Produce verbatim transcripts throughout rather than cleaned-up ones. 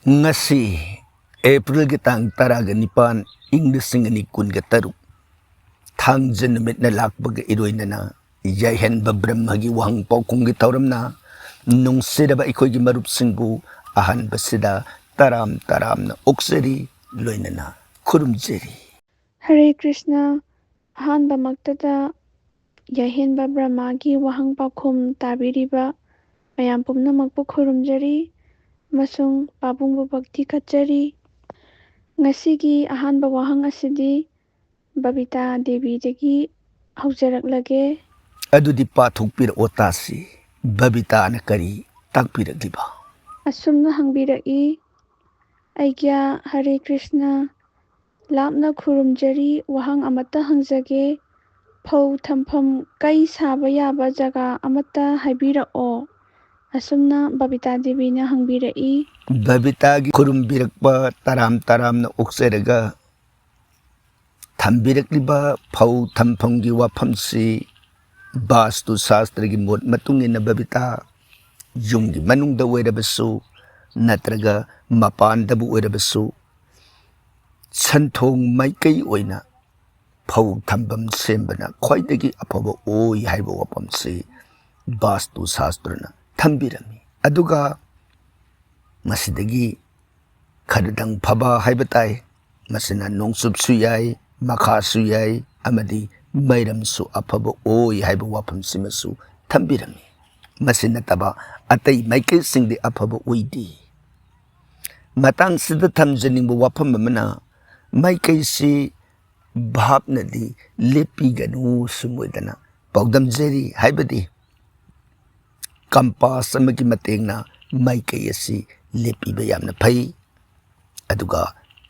ꯉꯁꯤ ꯑꯦꯄ꯭ꯔꯤꯜꯒꯤ ꯇꯥꯡ ꯇꯔꯥꯒ ꯅꯤꯄꯥꯟ, ꯏꯪ ꯂꯤꯁꯤꯡ ꯑꯅꯤ ꯀꯨꯟꯒ ꯇꯔꯨꯛ, ꯊꯥꯡꯖ ꯅꯨꯃꯤꯠꯅ ꯂꯥꯛꯄꯒ ꯏꯔꯣꯏꯅꯅ ꯌꯥꯏꯍꯟꯕ ꯕ꯭ꯔꯍ꯭ꯃꯒꯤ ꯋꯥꯍꯪ ꯄꯥꯎꯈꯨꯝꯒꯤ ꯊꯧꯔꯝꯅ ꯅꯨꯡꯁꯤꯔꯕ ꯑꯩꯈꯣꯏꯒꯤ ꯃꯔꯨꯞꯁꯤꯡꯕꯨ ꯑꯍꯥꯟꯕꯁꯤꯗ ꯇꯔꯥꯝ ꯇꯔꯥꯝꯅ ꯑꯣꯛꯆꯔꯤ, ꯂꯣꯏꯅꯅ ꯈꯨꯔꯨꯝꯖꯔꯤ꯫ ꯍꯔꯦ ꯀ꯭ꯔꯤꯁꯅ꯫ ꯑꯍꯥꯟꯕꯃꯛꯇꯗ ꯌꯥꯏꯍꯦꯟꯕ ꯕ꯭ꯔꯍ꯭ꯃꯥꯒꯤ ꯋꯥꯍꯪ ꯄꯥꯎꯈꯨꯝ ꯇꯥꯕꯤꯔꯤꯕ ꯃꯌꯥꯝ ꯄꯨꯝꯅꯃꯛꯄꯨ ꯈꯨꯔꯨꯝꯖꯔꯤ ꯑꯃꯁꯨꯡ ꯄꯥꯕꯨꯡꯕꯨ ꯚꯛꯇꯤ ꯈꯠꯆꯔꯤ꯫ ꯉꯁꯤꯒꯤ ꯑꯍꯥꯟꯕ ꯋꯥꯍꯪ ꯑꯁꯤꯗꯤ ꯕꯕꯤꯇꯥ ꯗꯦꯕꯤꯗꯒꯤ ꯍꯧꯖꯔꯛꯂꯒꯦ꯫ ꯑꯗꯨꯗꯤ ꯄꯥꯊꯣꯛꯄꯤꯔꯛꯑꯣ ꯇꯥꯁꯤ, ꯕꯕꯤꯇꯥꯅ ꯀꯔꯤ ꯇꯥꯛꯄꯤꯔꯛꯂꯤꯕ? ꯑꯁꯨꯝꯅ ꯍꯪꯕꯤꯔꯛꯏ, "ꯑꯩꯒ꯭ꯌꯥ ꯍꯔꯦ ꯀ꯭ꯔꯤꯁꯅ, ꯂꯥꯞꯅ ꯈꯨꯔꯨꯝꯖꯔꯤ, ꯋꯥꯍꯪ ꯑꯃꯠꯇ ꯍꯪꯖꯒꯦ, ꯐꯧ ꯊꯝꯐꯝ ꯀꯩ ꯁꯥꯕ ꯌꯥꯕ ꯖꯒꯥ ꯑꯃꯠꯇ ꯍꯥꯏꯕꯤꯔꯛꯑꯣ?" ꯑꯁꯨꯝꯅ ꯕꯕꯤꯇꯥ ꯗꯦꯕꯤꯅ ꯍꯪꯕꯤꯔꯛꯏ꯫ ꯕꯕꯤꯇꯥꯒꯤ ꯈꯨꯔꯨꯝꯕꯤꯔꯛꯄ ꯇꯔꯥꯝ ꯇꯔꯥꯝꯅ ꯑꯣꯛꯆꯔꯒ, ꯊꯝꯕꯤꯔꯛꯂꯤꯕ ꯐꯧ ꯊꯝꯐꯝꯒꯤ ꯋꯥꯐꯝꯁꯤ ꯕꯥꯁꯇꯨ ꯁꯥꯁꯇ꯭ꯔꯒꯤ ꯃꯣꯠ ꯃꯇꯨꯡ ꯏꯟꯅ ꯕꯕꯤꯇꯥ, ꯌꯨꯝꯒꯤ ꯃꯅꯨꯡꯗ ꯑꯣꯏꯔꯕꯁꯨ ꯅꯠꯇ꯭ꯔꯒ ꯃꯄꯥꯟꯗꯕꯨ ꯑꯣꯏꯔꯕꯁꯨ, ꯁꯟꯊꯣꯡ ꯃꯥꯏꯀꯩ ꯑꯣꯏꯅ ꯐꯧ ꯊꯝꯐꯝ ꯁꯦꯝꯕꯅ ꯈ꯭ꯋꯥꯏꯗꯒꯤ ꯑꯐꯕ ꯑꯣꯏ ꯍꯥꯏꯕ ꯋꯥꯐꯝꯁꯤ ꯕꯥꯁꯇꯨ ꯁꯥꯁꯇ꯭ꯔꯅ ꯊꯝꯕꯤꯔꯝꯃꯤ꯫ ꯑꯗꯨꯒ ꯃꯁꯤꯗꯒꯤ ꯈꯔꯗꯪ ꯐꯕ ꯍꯥꯏꯕ ꯇꯥꯏ, ꯃꯁꯤꯅ ꯅꯣꯡꯆꯨꯞꯁꯨ ꯌꯥꯏ, ꯃꯈꯥꯁꯨ ꯌꯥꯏ, ꯑꯃꯗꯤ ꯃꯩꯔꯝꯁꯨ ꯑꯐꯕ ꯑꯣꯏ ꯍꯥꯏꯕ ꯋꯥꯐꯝꯁꯤꯃꯁꯨ ꯊꯝꯕꯤꯔꯝꯃꯤ꯫ ꯃꯁꯤ ꯅꯠꯇꯕ ꯑꯇꯩ ꯃꯥꯏꯀꯩꯁꯤꯡꯗꯤ ꯑꯐꯕ ꯑꯣꯏꯗꯦ꯫ ꯃꯇꯥꯡꯁꯤꯗ ꯊꯝꯖꯅꯤꯡꯕ ꯋꯥꯐꯝ ꯑꯃꯅ, ꯃꯥꯏꯀꯩꯁꯤ ꯚꯥꯞꯅꯗꯤ ꯂꯦꯞꯄꯤꯒꯅꯨ ꯁꯨꯝ ꯑꯣꯏꯗꯅ ꯄꯥꯎꯗꯝꯖꯔꯤ, ꯍꯥꯏꯕꯗꯤ ꯀꯝꯄꯥꯁ ꯑꯃꯒꯤ ꯃꯇꯦꯡꯅ ꯃꯥꯏꯀꯩ ꯑꯁꯤ ꯂꯦꯞꯄꯤꯕ ꯌꯥꯝꯅ ꯐꯩ꯫ ꯑꯗꯨꯒ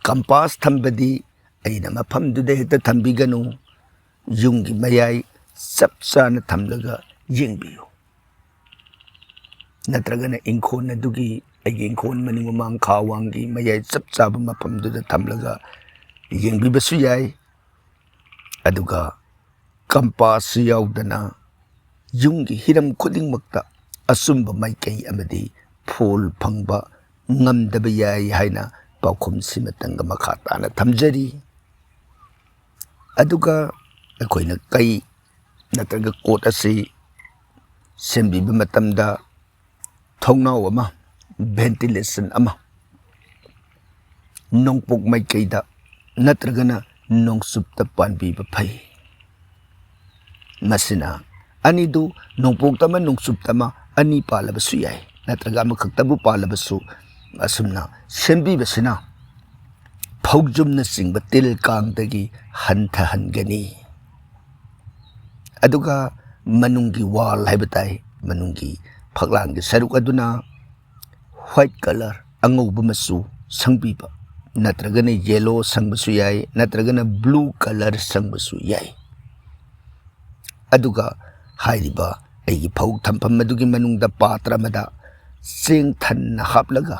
ꯀꯝꯄꯥꯁ ꯊꯝꯕꯗꯤ ꯑꯩꯅ ꯃꯐꯝꯗꯨꯗ ꯍꯦꯛꯇ ꯊꯝꯕꯤꯒꯅꯨ, ꯌꯨꯝꯒꯤ ꯃꯌꯥꯏ ꯆꯞ ꯆꯥꯅ ꯊꯝꯂꯒ ꯌꯦꯡꯕꯤꯌꯨ꯫ ꯅꯠꯇ꯭ꯔꯒꯅ ꯏꯪꯈꯣꯜ ꯑꯗꯨꯒꯤ, ꯑꯩꯒꯤ ꯏꯪꯈꯣꯜ ꯃꯅꯤꯡ ꯃꯃꯥꯡ ꯈꯥ ꯋꯥꯡꯒꯤ ꯃꯌꯥꯏ ꯆꯞ ꯆꯥꯕ ꯃꯐꯝꯗꯨꯗ ꯊꯝꯂꯒ ꯌꯦꯡꯕꯤꯕꯁꯨ ꯌꯥꯏ꯫ ꯑꯗꯨꯒ ꯀꯝꯄꯥꯁꯁꯨ ꯌꯥꯎꯗꯅ ꯌꯨꯝꯒꯤ ꯍꯤꯔꯝ ꯈꯨꯗꯤꯡꯃꯛꯇ ꯑꯆꯨꯝꯕ ꯃꯥꯏꯀꯩ ꯑꯃꯗꯤ ꯐꯣꯜ ꯐꯪꯕ ꯉꯝꯗꯕ ꯌꯥꯏ ꯍꯥꯏꯅ ꯄꯥꯎꯈꯨꯝꯁꯤꯃꯇꯪꯒ ꯃꯈꯥ ꯇꯥꯅ ꯊꯝꯖꯔꯤ꯫ ꯑꯗꯨꯒ ꯑꯩꯈꯣꯏꯅ ꯀꯩ ꯅꯠꯇ꯭ꯔꯒ ꯀꯣꯠ ꯑꯁꯤ ꯁꯦꯝꯕꯤꯕ ꯃꯇꯝꯗ ꯊꯣꯡꯅꯥꯎ ꯑꯃ, ventilation ꯑꯃ, ꯅꯣꯡꯄꯣꯛ ꯃꯥꯏꯀꯩꯗ ꯅꯠꯇ꯭ꯔꯒꯅ ꯅꯣꯡꯆꯨꯞꯇ ꯄꯥꯟꯕꯤꯕ ꯐꯩ꯫ ꯃꯁꯤꯅ ꯑꯅꯤꯗꯨ, ꯅꯣꯡꯄꯣꯛꯇ ꯑꯃ ꯅꯣꯡꯆꯨꯞꯇ ꯑꯃ, ꯑꯅꯤ ꯄꯥꯜꯂꯕꯁꯨ ꯌꯥꯏ, ꯅꯠꯇ꯭ꯔꯒ ꯑꯃꯈꯛꯇꯕꯨ ꯄꯥꯜꯂꯕꯁꯨ, ꯑꯁꯨꯝꯅ ꯁꯦꯝꯕꯤꯕꯁꯤꯅ ꯐꯧꯖꯨꯝꯅꯆꯤꯡꯕ ꯇꯤꯜ ꯀꯥꯡꯗꯒꯤ ꯍꯟꯊꯍꯟꯒꯅꯤ꯫ ꯑꯗꯨꯒ ꯃꯅꯨꯡꯒꯤ wall ꯍꯥꯏꯕ ꯇꯥꯏ, ꯃꯅꯨꯡꯒꯤ ꯐꯛꯂꯥꯡꯒꯤ ꯁꯔꯨꯛ ꯑꯗꯨꯅ white colour, ꯑꯉꯧꯕ ꯃꯆꯨ ꯁꯪꯕꯤꯕ, ꯅꯠꯇ꯭ꯔꯒꯅ yellow ꯁꯪꯕꯁꯨ ꯌꯥꯏ, ꯅꯠꯇ꯭ꯔꯒꯅ blue colour ꯁꯪꯕꯁꯨ ꯌꯥꯏ꯫ ꯑꯗꯨꯒ ꯍꯥꯏꯔꯤꯕ ꯑꯩꯒꯤ ꯐꯧ ꯊꯝꯐꯝ ꯑꯗꯨꯒꯤ ꯃꯅꯨꯡꯗ ꯄꯥꯇ꯭ꯔ ꯑꯃꯗ ꯆꯦꯡ ꯊꯟꯅ ꯍꯥꯞꯂꯒ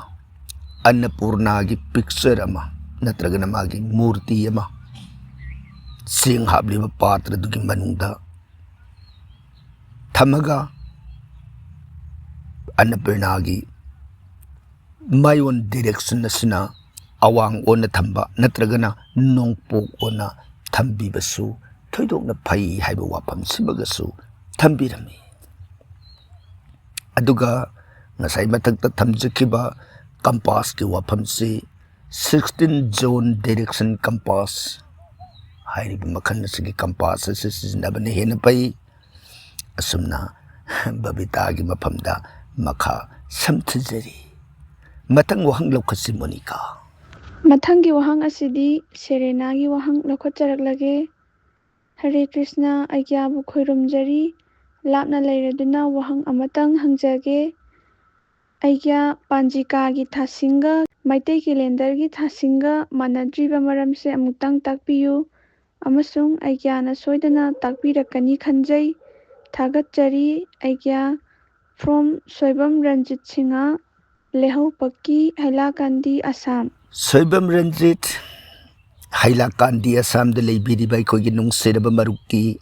ꯑꯟꯅꯄꯨꯔꯅꯥꯒꯤ picture ꯑꯃ ꯅꯠꯇ꯭ꯔꯒꯅ ꯃꯥꯒꯤ ꯃꯨꯔꯇꯤ ꯑꯃ ꯆꯦꯡ ꯍꯥꯞꯂꯤꯕ ꯄꯥꯇ꯭ꯔꯗꯨꯒꯤ ꯃꯅꯨꯡꯗ ꯊꯝꯃꯒ, ꯑꯟꯅꯄꯨꯔꯅꯥꯒꯤ ꯃꯥꯏꯑꯣꯟ direction ꯑꯁꯤꯅ ꯑꯋꯥꯡ ꯑꯣꯟꯅ ꯊꯝꯕ ꯅꯠꯇ꯭ꯔꯒꯅ ꯅꯣꯡꯄꯣꯛ ꯑꯣꯟꯅ ꯊꯝꯕꯤꯕꯁꯨ ꯊꯣꯏꯗꯣꯛꯅ ꯐꯩ ꯍꯥꯏꯕ ꯋꯥꯐꯝꯁꯤꯃꯒꯁꯨ ꯊꯝꯕꯤꯔꯝꯃꯤ꯫ ꯑꯗꯨꯒ ꯉꯁꯥꯏ ꯃꯊꯛꯇ ꯊꯝꯖꯈꯤꯕ compassꯀꯤ ꯋꯥꯐꯝꯁꯤ sixteen zone direction compass ꯍꯥꯏꯔꯤꯕ ꯃꯈꯜ ꯑꯁꯤꯒꯤ compass ꯑꯁꯤ ꯁꯤꯖꯤꯟꯅꯕꯅ ꯍꯦꯟꯅ ꯐꯩ꯫ ꯑꯁꯨꯝꯅ ꯕꯕꯤꯇꯥꯒꯤ ꯃꯐꯝꯗ ꯃꯈꯥ ꯁꯝꯊꯖꯔꯤ꯫ ꯃꯊꯪ ꯋꯥꯍꯪ ꯂꯧꯈꯠꯁꯤ, ꯃꯣꯅꯤꯀꯥ꯫ ꯃꯊꯪꯒꯤ ꯋꯥꯍꯪ ꯑꯁꯤꯗꯤ ꯁꯦꯔꯦꯅꯥꯒꯤ ꯋꯥꯍꯪ ꯂꯧꯈꯠꯆꯔꯛꯂꯒꯦ꯫ ꯍꯔꯦ ꯀ꯭ꯔꯤꯁꯅ, ꯑꯩꯒ꯭ꯌꯥꯕꯨ ꯈꯣꯏꯔꯨꯝꯖꯔꯤ꯫ ꯂꯥꯞꯅ ꯂꯩꯔꯗꯨꯅ ꯋꯥꯍꯪ ꯑꯃꯇꯪ ꯍꯪꯖꯒꯦ꯫ ꯑꯩꯒ꯭ꯌꯥ, ꯄꯥꯟꯖꯤꯀꯥꯒꯤ ꯊꯥꯁꯤꯡꯒ ꯃꯩꯇꯩ calendarꯒꯤ ꯊꯥꯁꯤꯡꯒ ꯃꯥꯟꯅꯗ꯭ꯔꯤꯕ ꯃꯔꯝꯁꯦ ꯑꯃꯨꯛꯇꯪ ꯇꯥꯛꯄꯤꯌꯨ, ꯑꯃꯁꯨꯡ ꯑꯩꯒ꯭ꯌꯥꯅ ꯁꯣꯏꯗꯅ ꯇꯥꯛꯄꯤꯔꯛꯀꯅꯤ ꯈꯟꯖꯩ꯫ ꯊꯥꯒꯠꯆꯔꯤ, ꯑꯩꯒ꯭ꯌꯥ꯫ From ꯁꯣꯏꯕꯝ ꯔꯟꯖꯤꯠ ꯁꯤꯡꯍ, ꯂꯩꯍꯧꯄꯛꯀꯤ, ꯍꯩꯂꯥꯀꯥꯟꯗꯤ, ꯑꯁꯥꯝ꯫ ꯁꯣꯏꯕꯝ ꯔꯟꯖꯤꯠ, ꯍꯩꯂꯥꯀꯥꯟꯗꯤ, ꯑꯁꯥꯝꯗ ꯂꯩꯕꯤꯔꯤꯕ ꯑꯩꯈꯣꯏꯒꯤ ꯅꯨꯡꯁꯤꯔꯕ ꯃꯔꯨꯞꯀꯤ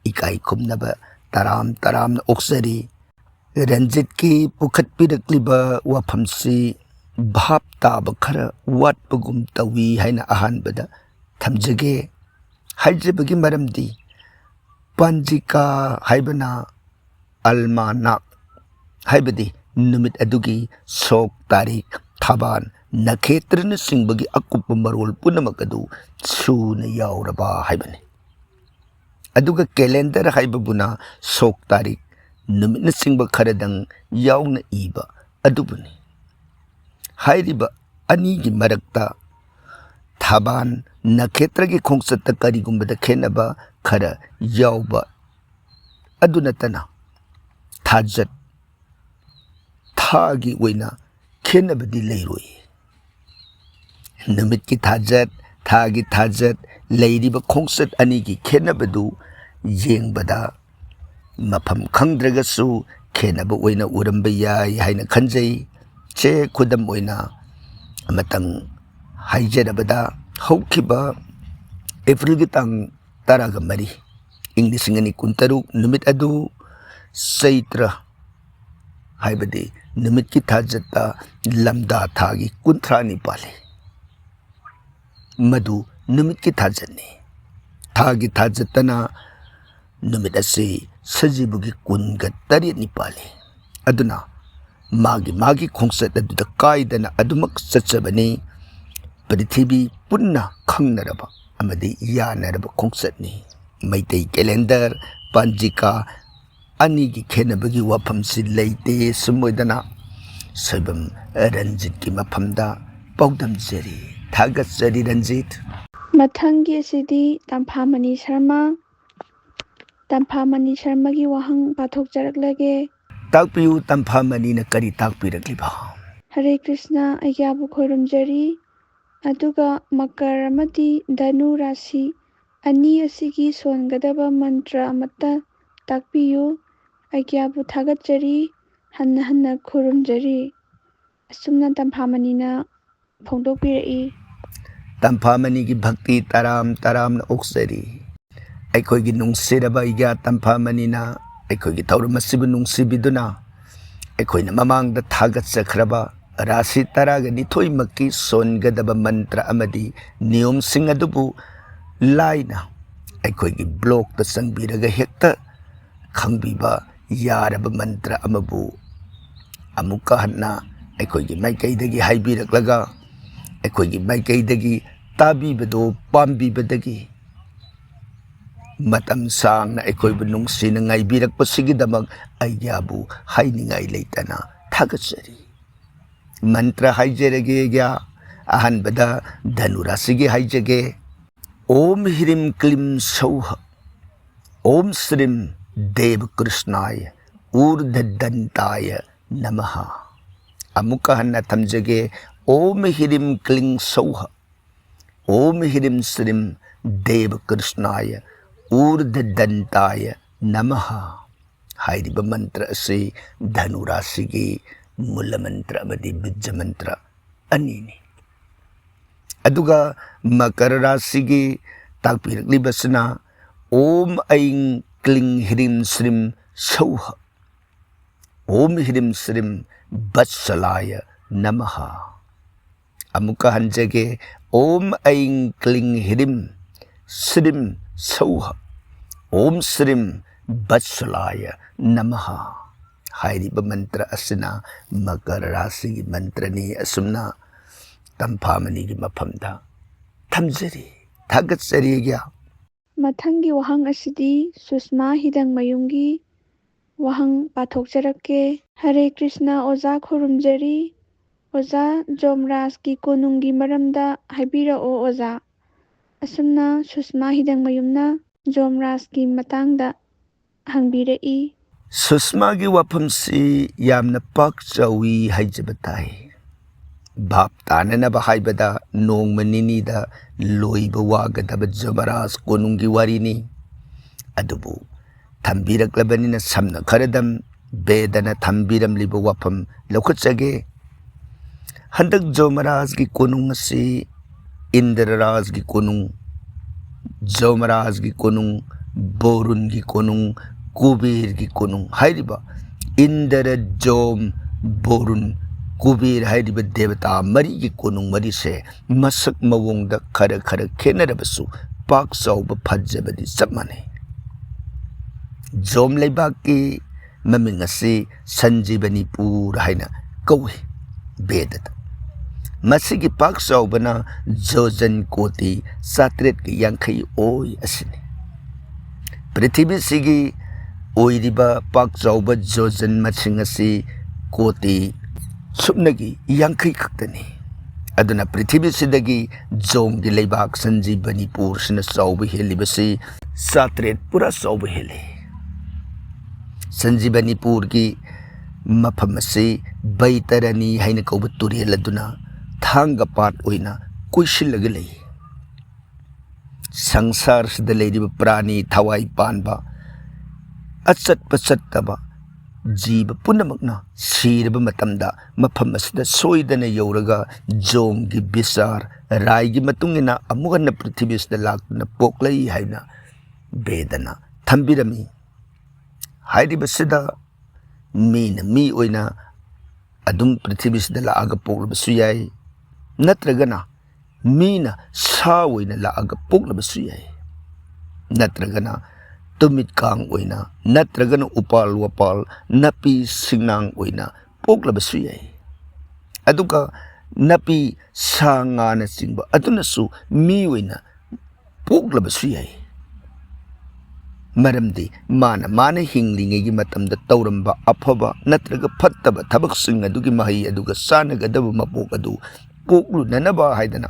ꯏꯀꯥꯏ ꯈꯨꯝꯅꯕ ꯇꯔꯥꯝ ꯇꯔꯥꯝꯅ ꯑꯣꯛꯆꯔꯤ꯫ ꯔꯟꯖꯤꯠꯀꯤ ꯄꯨꯈꯠꯄꯤꯔꯛꯂꯤꯕ ꯋꯥꯐꯝꯁꯤ ꯚꯥꯞ ꯇꯥꯕ ꯈꯔ ꯋꯥꯠꯄꯒꯨꯝ ꯇꯧꯏ ꯍꯥꯏꯅ ꯑꯍꯥꯟꯕꯗ ꯊꯝꯖꯒꯦ꯫ ꯍꯥꯏꯖꯕꯒꯤ ꯃꯔꯝꯗꯤ ꯄꯥꯟꯖꯤꯀꯥ ꯍꯥꯏꯕꯅ ꯑꯜꯃꯥꯅꯥꯛ, ꯍꯥꯏꯕꯗꯤ ꯅꯨꯃꯤꯠ ꯑꯗꯨꯒꯤ ꯁꯣꯛ, ꯇꯥꯔꯤꯛ, ꯊꯥꯕꯥꯟ, ꯅꯈꯦꯇ꯭ꯔꯅꯆꯤꯡꯕꯒꯤ ꯑꯀꯨꯞꯄ ꯃꯔꯣꯜ ꯄꯨꯝꯅꯃꯛ ꯑꯗꯨ ꯁꯨꯅ ꯌꯥꯎꯔꯕ ꯍꯥꯏꯕꯅꯤ꯫ ꯑꯗꯨꯒ ꯀꯦꯂꯦꯟꯗꯔ ꯍꯥꯏꯕꯕꯨꯅ ꯁꯣꯛ, ꯇꯥꯔꯤꯛ, ꯅꯨꯃꯤꯠꯅꯆꯤꯡꯕ ꯈꯔꯗꯪ ꯌꯥꯎꯅ ꯏꯕ ꯑꯗꯨꯕꯨꯅꯤ꯫ ꯍꯥꯏꯔꯤꯕ ꯑꯅꯤꯒꯤ ꯃꯔꯛꯇ ꯊꯥꯕꯥꯟ ꯅꯈꯦꯇ꯭ꯔꯒꯤ ꯈꯣꯡꯆꯠꯇ ꯀꯔꯤꯒꯨꯝꯕꯗ ꯈꯦꯠꯅꯕ ꯈꯔ ꯌꯥꯎꯕ ꯑꯗꯨ ꯅꯠꯇꯅ ꯊꯥꯖꯠ, ꯊꯥꯒꯤ ꯑꯣꯏꯅ ꯈꯦꯠꯅꯕꯗꯤ ꯂꯩꯔꯣꯏ꯫ ꯅꯨꯃꯤꯠꯀꯤ ꯊꯥꯖꯠ, ꯊꯥꯒꯤ ꯊꯥꯖꯠ ꯂꯩꯔꯤꯕ ꯈꯣꯡꯆꯠ ꯑꯅꯤꯒꯤ ꯈꯦꯠꯅꯕꯗꯨ ꯌꯦꯡꯕꯗ ꯃꯐꯝ ꯈꯪꯗ꯭ꯔꯒꯁꯨ ꯈꯦꯠꯅꯕ ꯑꯣꯏꯅ ꯎꯔꯝꯕ ꯌꯥꯏ ꯍꯥꯏꯅ ꯈꯟꯖꯩ꯫ ꯆꯦ ꯈꯨꯗꯝ ꯑꯣꯏꯅ ꯑꯃꯇꯪ ꯍꯥꯏꯖꯔꯕꯗ, ꯍꯧꯈꯤꯕ ꯑꯦꯄ꯭ꯔꯤꯜꯒꯤ ꯇꯥꯡ ꯇꯔꯥꯒ ꯃꯔꯤ, ꯏꯪ ꯂꯤꯁꯤꯡ ꯑꯅꯤ ꯀꯨꯟꯇꯔꯨꯛ ꯅꯨꯃꯤꯠ ꯑꯗꯨ ꯆꯩꯇ꯭ꯔ ꯍꯥꯏꯕꯗꯤ ꯅꯨꯃꯤꯠꯀꯤ ꯊꯥꯖꯠꯇ ꯂꯝꯗꯥ ꯊꯥꯒꯤ ꯀꯨꯟꯊ꯭ꯔꯥꯅꯤ ꯄꯥꯜꯂꯤ꯫ ꯃꯗꯨ ꯅꯨꯃꯤꯠꯀꯤ ꯊꯥꯖꯠꯅꯤ꯫ ꯊꯥꯒꯤ ꯊꯥꯖꯠꯇꯅ ꯅꯨꯃꯤꯠ ꯑꯁꯤ ꯁꯖꯤꯕꯨꯒꯤ ꯀꯨꯟꯒ ꯇꯔꯦꯠꯅꯤ ꯄꯥꯜꯂꯤ꯫ ꯑꯗꯨꯅ ꯃꯥꯒꯤ ꯃꯥꯒꯤ ꯈꯣꯡꯆꯠ ꯑꯗꯨꯗ ꯀꯥꯏꯗꯅ ꯑꯗꯨꯃꯛ ꯆꯠꯆꯕꯅꯤ꯫ ꯄ꯭ꯔꯤꯊꯤꯕꯤ ꯄꯨꯟꯅ ꯈꯪꯅꯔꯕ ꯑꯃꯗꯤ ꯌꯥꯅꯔꯕ ꯈꯣꯡꯆꯠꯅꯤ꯫ ꯃꯩꯇꯩ ꯀꯦꯂꯦꯟꯗꯔ, ꯄꯥꯟꯖꯤꯀꯥ ꯑꯅꯤꯒꯤ ꯈꯦꯠꯅꯕꯒꯤ ꯋꯥꯐꯝꯁꯤ ꯂꯩꯇꯦ꯫ ꯁꯨꯝ ꯑꯣꯏꯗꯅ ꯁꯣꯏꯕꯝ ꯔꯟꯖꯤꯠꯀꯤ ꯃꯐꯝꯗ ꯄꯥꯎꯗꯝꯖꯔꯤ꯫ ꯊꯥꯒꯠꯆꯔꯤ ꯔꯟꯖꯤꯠ꯫ ꯃꯊꯪꯒꯤ ꯑꯁꯤꯗꯤ ꯇꯝꯐꯥꯃꯅꯤ ꯁꯔꯃ꯫ ꯇꯝꯐꯥꯃꯅꯤ ꯁꯔꯃꯒꯤ ꯋꯥꯍꯪ ꯄꯥꯊꯣꯛꯆꯔꯛꯂꯒꯦ꯫ ꯇꯥꯛꯄꯤꯌꯨ, ꯇꯝꯐꯥꯃꯅꯤꯅ ꯀꯔꯤ ꯇꯥꯛꯄꯤꯔꯛꯂꯤꯕ? ꯍꯔꯦ ꯀ꯭ꯔꯤꯁꯅ, ꯑꯩꯒ꯭ꯌꯥꯕꯨ ꯈꯣꯏꯔꯨꯝꯖꯔꯤ꯫ ꯑꯗꯨꯒ ꯃꯀꯔ ꯑꯃꯗꯤ ꯙꯅꯨ ꯔꯥꯁꯤ ꯑꯅꯤ ꯑꯁꯤꯒꯤ ꯁꯣꯟꯒꯗꯕ ꯃꯟꯇ꯭ꯔ ꯑꯃꯠꯇ ꯇꯥꯛꯄꯤꯌꯨ꯫ ꯑꯩꯒ꯭ꯌꯥꯕꯨ ꯊꯥꯒꯠꯆꯔꯤ, ꯍꯟꯅ ꯍꯟꯅ ꯈꯨꯔꯨꯝꯖꯔꯤ꯫ ꯑꯁꯨꯝꯅ ꯇꯝꯐꯥꯃꯅꯤꯅ ꯐꯣꯡꯗꯣꯛꯄꯤꯔꯛꯏ꯫ ꯇꯝꯐꯥꯃꯅꯤꯒꯤ ꯚꯛꯇꯤ ꯇꯔꯥꯝ ꯇꯔꯥꯝꯅ ꯑꯣꯛꯆꯔꯤ꯫ ꯑꯩꯈꯣꯏꯒꯤ ꯅꯨꯡꯁꯤꯔꯕ ꯑꯩꯒ꯭ꯌꯥ ꯇꯝꯐꯥꯃꯅꯤꯅ ꯑꯩꯈꯣꯏꯒꯤ ꯊꯧꯔꯝ ꯑꯁꯤꯕꯨ ꯅꯨꯡꯁꯤꯕꯤꯗꯨꯅ ꯑꯩꯈꯣꯏꯅ ꯃꯃꯥꯡꯗ ꯊꯥꯒꯠꯆꯈ꯭ꯔꯕ ꯔꯥꯁꯤ ꯇꯔꯥꯒ ꯅꯤꯊꯣꯏꯃꯛꯀꯤ ꯁꯣꯟꯒꯗꯕ ꯃꯟꯇ꯭ꯔ ꯑꯃꯗꯤ ꯅꯤꯌꯣꯝꯁꯤꯡ ꯑꯗꯨꯕꯨ ꯂꯥꯏꯅ ꯑꯩꯈꯣꯏꯒꯤ ꯕ꯭ꯂꯣꯛꯇ ꯆꯪꯕꯤꯔꯒ ꯍꯦꯛꯇ ꯈꯪꯕꯤꯕ ꯌꯥꯔꯕ ꯃꯟꯇ꯭ꯔ ꯑꯃꯕꯨ ꯑꯃꯨꯛꯀ ꯍꯟꯅ ꯑꯩꯈꯣꯏꯒꯤ ꯃꯥꯏꯀꯩꯗꯒꯤ ꯍꯥꯏꯕꯤꯔꯛꯂꯒ, ꯑꯩꯈꯣꯏꯒꯤ ꯃꯥꯏꯀꯩꯗꯒꯤ ꯇꯥꯕꯤꯕꯗꯣ ꯄꯥꯝꯕꯤꯕꯗꯒꯤ, ꯃꯇꯝ ꯁꯥꯡꯅ ꯑꯩꯈꯣꯏꯕꯨ ꯅꯨꯡꯁꯤꯅ ꯉꯥꯏꯕꯤꯔꯛꯄꯁꯤꯒꯤꯗꯃꯛ ꯑꯩꯒꯤꯕꯨ ꯍꯥꯏꯅꯤꯡꯉꯥꯏ ꯂꯩꯇꯅ ꯊꯥꯒꯠꯆꯔꯤ꯫ ꯃꯟꯇ꯭ꯔ ꯍꯥꯏꯖꯔꯒꯦ ꯑꯩꯒꯤ꯫ ꯑꯍꯥꯟꯕꯗ ꯙꯅꯨ ꯔꯥꯁꯤꯒꯤ ꯍꯥꯏꯖꯒꯦ꯫ ॐ ह्रीं क्लीं सौः। ॐ श्रीं देवकृष्णाय ऊर्ध्वदन्ताय नमः। ꯑꯃꯨꯛꯀ ꯍꯟꯅ ꯊꯝꯖꯒꯦ꯫ ॐ ह्रीं क्लीं सौः। ॐ ह्रीं श्रीं देवकृष्णाय ऊर्ध्वदन्ताय नमः ꯍꯥꯏꯔꯤꯕ ꯃꯟꯇ꯭ꯔ ꯑꯁꯤ ꯙꯅꯨ ꯔꯥꯁꯤꯒꯤ ꯃꯨꯜꯂ ꯃꯟꯇ꯭ꯔ ꯑꯃꯗꯤ ꯕꯤꯖ ꯃꯟꯇ꯭ꯔ ꯑꯅꯤꯅꯤ꯫ ꯑꯗꯨꯒ ꯃꯀꯔ ꯔꯥꯁꯤꯒꯤ ꯇꯥꯛꯄꯤꯔꯛꯂꯤꯕꯁꯤꯅ ॐ ऐं क्लीं ह्रीं श्रीं सौः। ॐ ह्रीं श्रीं वत्सलाय नमः। ꯑꯃꯨꯛꯀ ꯍꯟꯖꯒꯦ꯫ ॐ ऐं क्लीं ह्रीं श्रीं सौः। ॐ श्रीं वत्सलाय नमः ꯍꯥꯏꯔꯤꯕ ꯃꯟꯇ꯭ꯔ ꯑꯁꯤꯅ ꯃꯀꯔ ꯔꯥꯁꯤꯒꯤ ꯃꯟꯇ꯭ꯔꯅꯤ꯫ ꯑꯁꯨꯝꯅ ꯇꯝꯐꯥ ꯃꯅꯤꯒꯤ ꯃꯐꯝꯗ ꯊꯝꯖꯔꯤ꯫ ꯊꯥꯒꯠꯆꯔꯤ ꯑꯩꯒꯤ꯫ ꯃꯊꯪꯒꯤ ꯋꯥꯍꯪ ꯑꯁꯤꯗꯤ ꯁꯨꯁꯃꯥ ꯍꯤꯗꯪꯃꯌꯨꯝꯒꯤ ꯋꯥꯍꯪ ꯄꯥꯊꯣꯛꯆꯔꯛꯀꯦ꯫ ꯍꯔꯦ ꯀ꯭ꯔꯤꯁꯅ ꯑꯣꯖꯥ, ꯈꯨꯔꯨꯝꯖꯔꯤ꯫ ꯑꯣꯖꯥ, ꯖꯣꯝꯔꯥꯖꯀꯤ ꯀꯣꯅꯨꯡꯒꯤ ꯃꯔꯝꯗ ꯍꯥꯏꯕꯤꯔꯛꯑꯣ ꯑꯣꯖꯥ꯫ ꯑꯁꯨꯝꯅ ꯁꯨꯁꯃꯥ ꯍꯤꯗꯪꯃꯌꯨꯝꯅ ꯖꯣꯝꯔꯥꯖꯀꯤ ꯃꯇꯥꯡꯗ ꯍꯪꯕꯤꯔꯛꯏ꯫ ꯁꯨꯁꯃꯥꯒꯤ ꯋꯥꯐꯝꯁꯤ ꯌꯥꯝꯅ ꯄꯥꯛ ꯆꯥꯎꯏ ꯍꯥꯏꯖꯕ ꯇꯥꯏ꯫ ꯚꯥꯞ ꯇꯥꯅꯅꯕ ꯍꯥꯏꯕꯗ ꯅꯣꯡꯃ ꯅꯤꯅꯤꯗ ꯂꯣꯏꯕ ꯋꯥꯒꯗꯕ ꯖꯣꯃꯔꯥꯖ ꯀꯣꯅꯨꯡꯒꯤ ꯋꯥꯔꯤꯅꯤ꯫ ꯑꯗꯨꯕꯨ ꯊꯝꯕꯤꯔꯛꯂꯕꯅꯤꯅ ꯁꯝꯅ ꯈꯔꯗꯪ ꯕꯦꯗꯅ ꯊꯝꯕꯤꯔꯝꯂꯤꯕ ꯋꯥꯐꯝ ꯂꯧꯈꯠꯆꯒꯦ꯫ ꯍꯟꯗꯛ ꯖꯣꯃꯔꯥꯖꯒꯤ ꯀꯣꯅꯨꯡ ꯑꯁꯤ ꯏꯟꯗ꯭ꯔꯔꯥꯖꯒꯤ ꯀꯣꯅꯨꯡ, ꯖꯣꯃꯔꯥꯖꯒꯤ ꯀꯣꯅꯨꯡ, ꯕꯣꯔꯨꯟꯒꯤ ꯀꯣꯅꯨꯡ, ꯀꯨꯕꯦꯔꯒꯤ ꯀꯣꯅꯨꯡ ꯍꯥꯏꯔꯤꯕ ꯏꯟꯗ꯭ꯔ, ꯖꯣꯝ, ꯕꯣꯔꯨꯟ, ꯀꯨꯕꯦꯔ ꯍꯥꯏꯔꯤꯕ ꯗꯦꯕꯇꯥ ꯃꯔꯤꯒꯤ ꯀꯣꯅꯨꯡ ꯃꯔꯤꯁꯦ ꯃꯁꯛ ꯃꯑꯣꯡꯗ ꯈꯔ ꯈꯔ ꯈꯦꯠꯅꯔꯕꯁꯨ ꯄꯥꯛ ꯆꯥꯎꯕ ꯐꯖꯕꯗꯤ ꯆꯞ ꯃꯥꯟꯅꯩ꯫ ꯖꯣꯝ ꯂꯩꯕꯥꯛꯀꯤ ꯃꯃꯤꯡ ꯑꯁꯤ ꯁꯟꯖꯤꯕꯅꯤꯄꯨꯔ ꯍꯥꯏꯅ ꯀꯧꯏ ꯕꯦꯗꯗ꯫ ꯃꯁꯤꯒꯤ ꯄꯥꯛ ꯆꯥꯎꯕꯅ ꯖꯣꯖꯟ ꯀꯣꯇꯤ ꯆꯥꯇ꯭ꯔꯦꯠꯀ ꯌꯥꯡꯈꯩ ꯑꯣꯏ ꯑꯁꯤꯅꯤ꯫ ꯄ꯭ꯔꯤꯊꯤꯕꯤꯁꯤꯒꯤ ꯑꯣꯏꯔꯤꯕ ꯄꯥꯛ ꯆꯥꯎꯕ ꯖꯣꯖꯟ ꯃꯁꯤꯡ ꯑꯁꯤ ꯀꯣꯇꯤ ꯁꯨꯞꯅꯒꯤ ꯌꯥꯡꯈꯩ ꯈꯛꯇꯅꯤ꯫ ꯑꯗꯨꯅ ꯄ꯭ꯔꯤꯊꯤꯕꯤꯁꯤꯗꯒꯤ ꯖꯣꯝꯒꯤ ꯂꯩꯕꯥꯛ ꯁꯟꯖꯤꯕꯅꯤꯄꯨꯔꯁꯤꯅ ꯆꯥꯎꯕ ꯍꯦꯜꯂꯤꯕꯁꯤ ꯆꯥꯇ꯭ꯔꯦꯠ ꯄꯨꯔꯥ ꯆꯥꯎꯕ ꯍꯦꯜꯂꯤ꯫ ꯁꯟꯖꯤꯕꯅꯤꯄꯨꯔꯒꯤ ꯃꯐꯝ ꯑꯁꯤ ꯕꯩꯇꯔꯅꯤ ꯍꯥꯏꯅ ꯀꯧꯕ ꯇꯨꯔꯦꯜ ꯑꯗꯨꯅ ꯊꯥꯡꯒ ꯄꯥꯠ ꯑꯣꯏꯅ ꯀꯣꯏꯁꯤꯜꯂꯒ ꯂꯩ꯫ ꯁꯪꯁꯥꯔꯁꯤꯗ ꯂꯩꯔꯤꯕ ꯄ꯭ꯔꯥꯅꯤ ꯊꯋꯥꯏ ꯄꯥꯟꯕ, ꯑꯆꯠꯄ ꯆꯠꯇꯕ ꯖꯤꯕ ꯄꯨꯝꯅꯃꯛꯅ ꯁꯤꯔꯕ ꯃꯇꯝꯗ ꯃꯐꯝ ꯑꯁꯤꯗ ꯁꯣꯏꯗꯅ ꯌꯧꯔꯒ ꯖꯣꯝꯒꯤ ꯕꯤꯆꯥꯔ ꯔꯥꯏꯒꯤ ꯃꯇꯨꯡ ꯏꯟꯅ ꯑꯃꯨꯛ ꯍꯟꯅ ꯄ꯭ꯔꯤꯊꯤꯕꯤꯁꯤꯗ ꯂꯥꯛꯇꯨꯅ ꯄꯣꯛꯂꯛꯏ ꯍꯥꯏꯅ ꯕꯦꯗꯅ ꯊꯝꯕꯤꯔꯝꯃꯤ꯫ ꯍꯥꯏꯔꯤꯕꯁꯤꯗ ꯃꯤꯅ ꯃꯤ ꯑꯣꯏꯅ ꯑꯗꯨꯝ ꯄ꯭ꯔꯤꯊꯤꯕꯤꯁꯤꯗ ꯂꯥꯛꯑꯒ ꯄꯣꯛꯂꯕꯁꯨ ꯌꯥꯏ, ꯅꯠꯇ꯭ꯔꯒꯅ ꯃꯤꯅ ꯁꯥ ꯑꯣꯏꯅ ꯂꯥꯛꯑꯒ ꯄꯣꯛꯂꯕꯁꯨ ꯌꯥꯏ, ꯅꯠꯇ꯭ꯔꯒꯅ ꯇꯨꯃꯤꯠꯀꯥꯡ ꯑꯣꯏꯅ, ꯅꯠꯇ꯭ꯔꯒꯅ ꯎꯄꯥꯜ ꯋꯥꯄꯥꯜ ꯅꯥꯄꯤ ꯁꯤꯡꯅꯥꯡ ꯑꯣꯏꯅ ꯄꯣꯛꯂꯕꯁꯨ ꯌꯥꯏ꯫ ꯑꯗꯨꯒ ꯅꯥꯄꯤ ꯁꯥ ꯉꯥꯅꯆꯤꯡꯕ ꯑꯗꯨꯅꯁꯨ ꯃꯤ ꯑꯣꯏꯅ ꯄꯣꯛꯂꯕꯁꯨ ꯌꯥꯏ꯫ ꯃꯔꯝꯗꯤ ꯃꯥꯅ ꯃꯥꯅ ꯍꯤꯡꯂꯤꯉꯩꯒꯤ ꯃꯇꯝꯗ ꯇꯧꯔꯝꯕ ꯑꯐꯕ ꯅꯠꯇ꯭ꯔꯒ ꯐꯠꯇꯕ ꯊꯕꯛꯁꯤꯡ ꯑꯗꯨꯒꯤ ꯃꯍꯩ ꯑꯗꯨꯒ ꯆꯥꯟꯅꯒꯗꯕ ꯃꯄꯣꯛ ꯑꯗꯨ ꯄꯣꯛꯂꯨꯅꯅꯕ ꯍꯥꯏꯗꯅ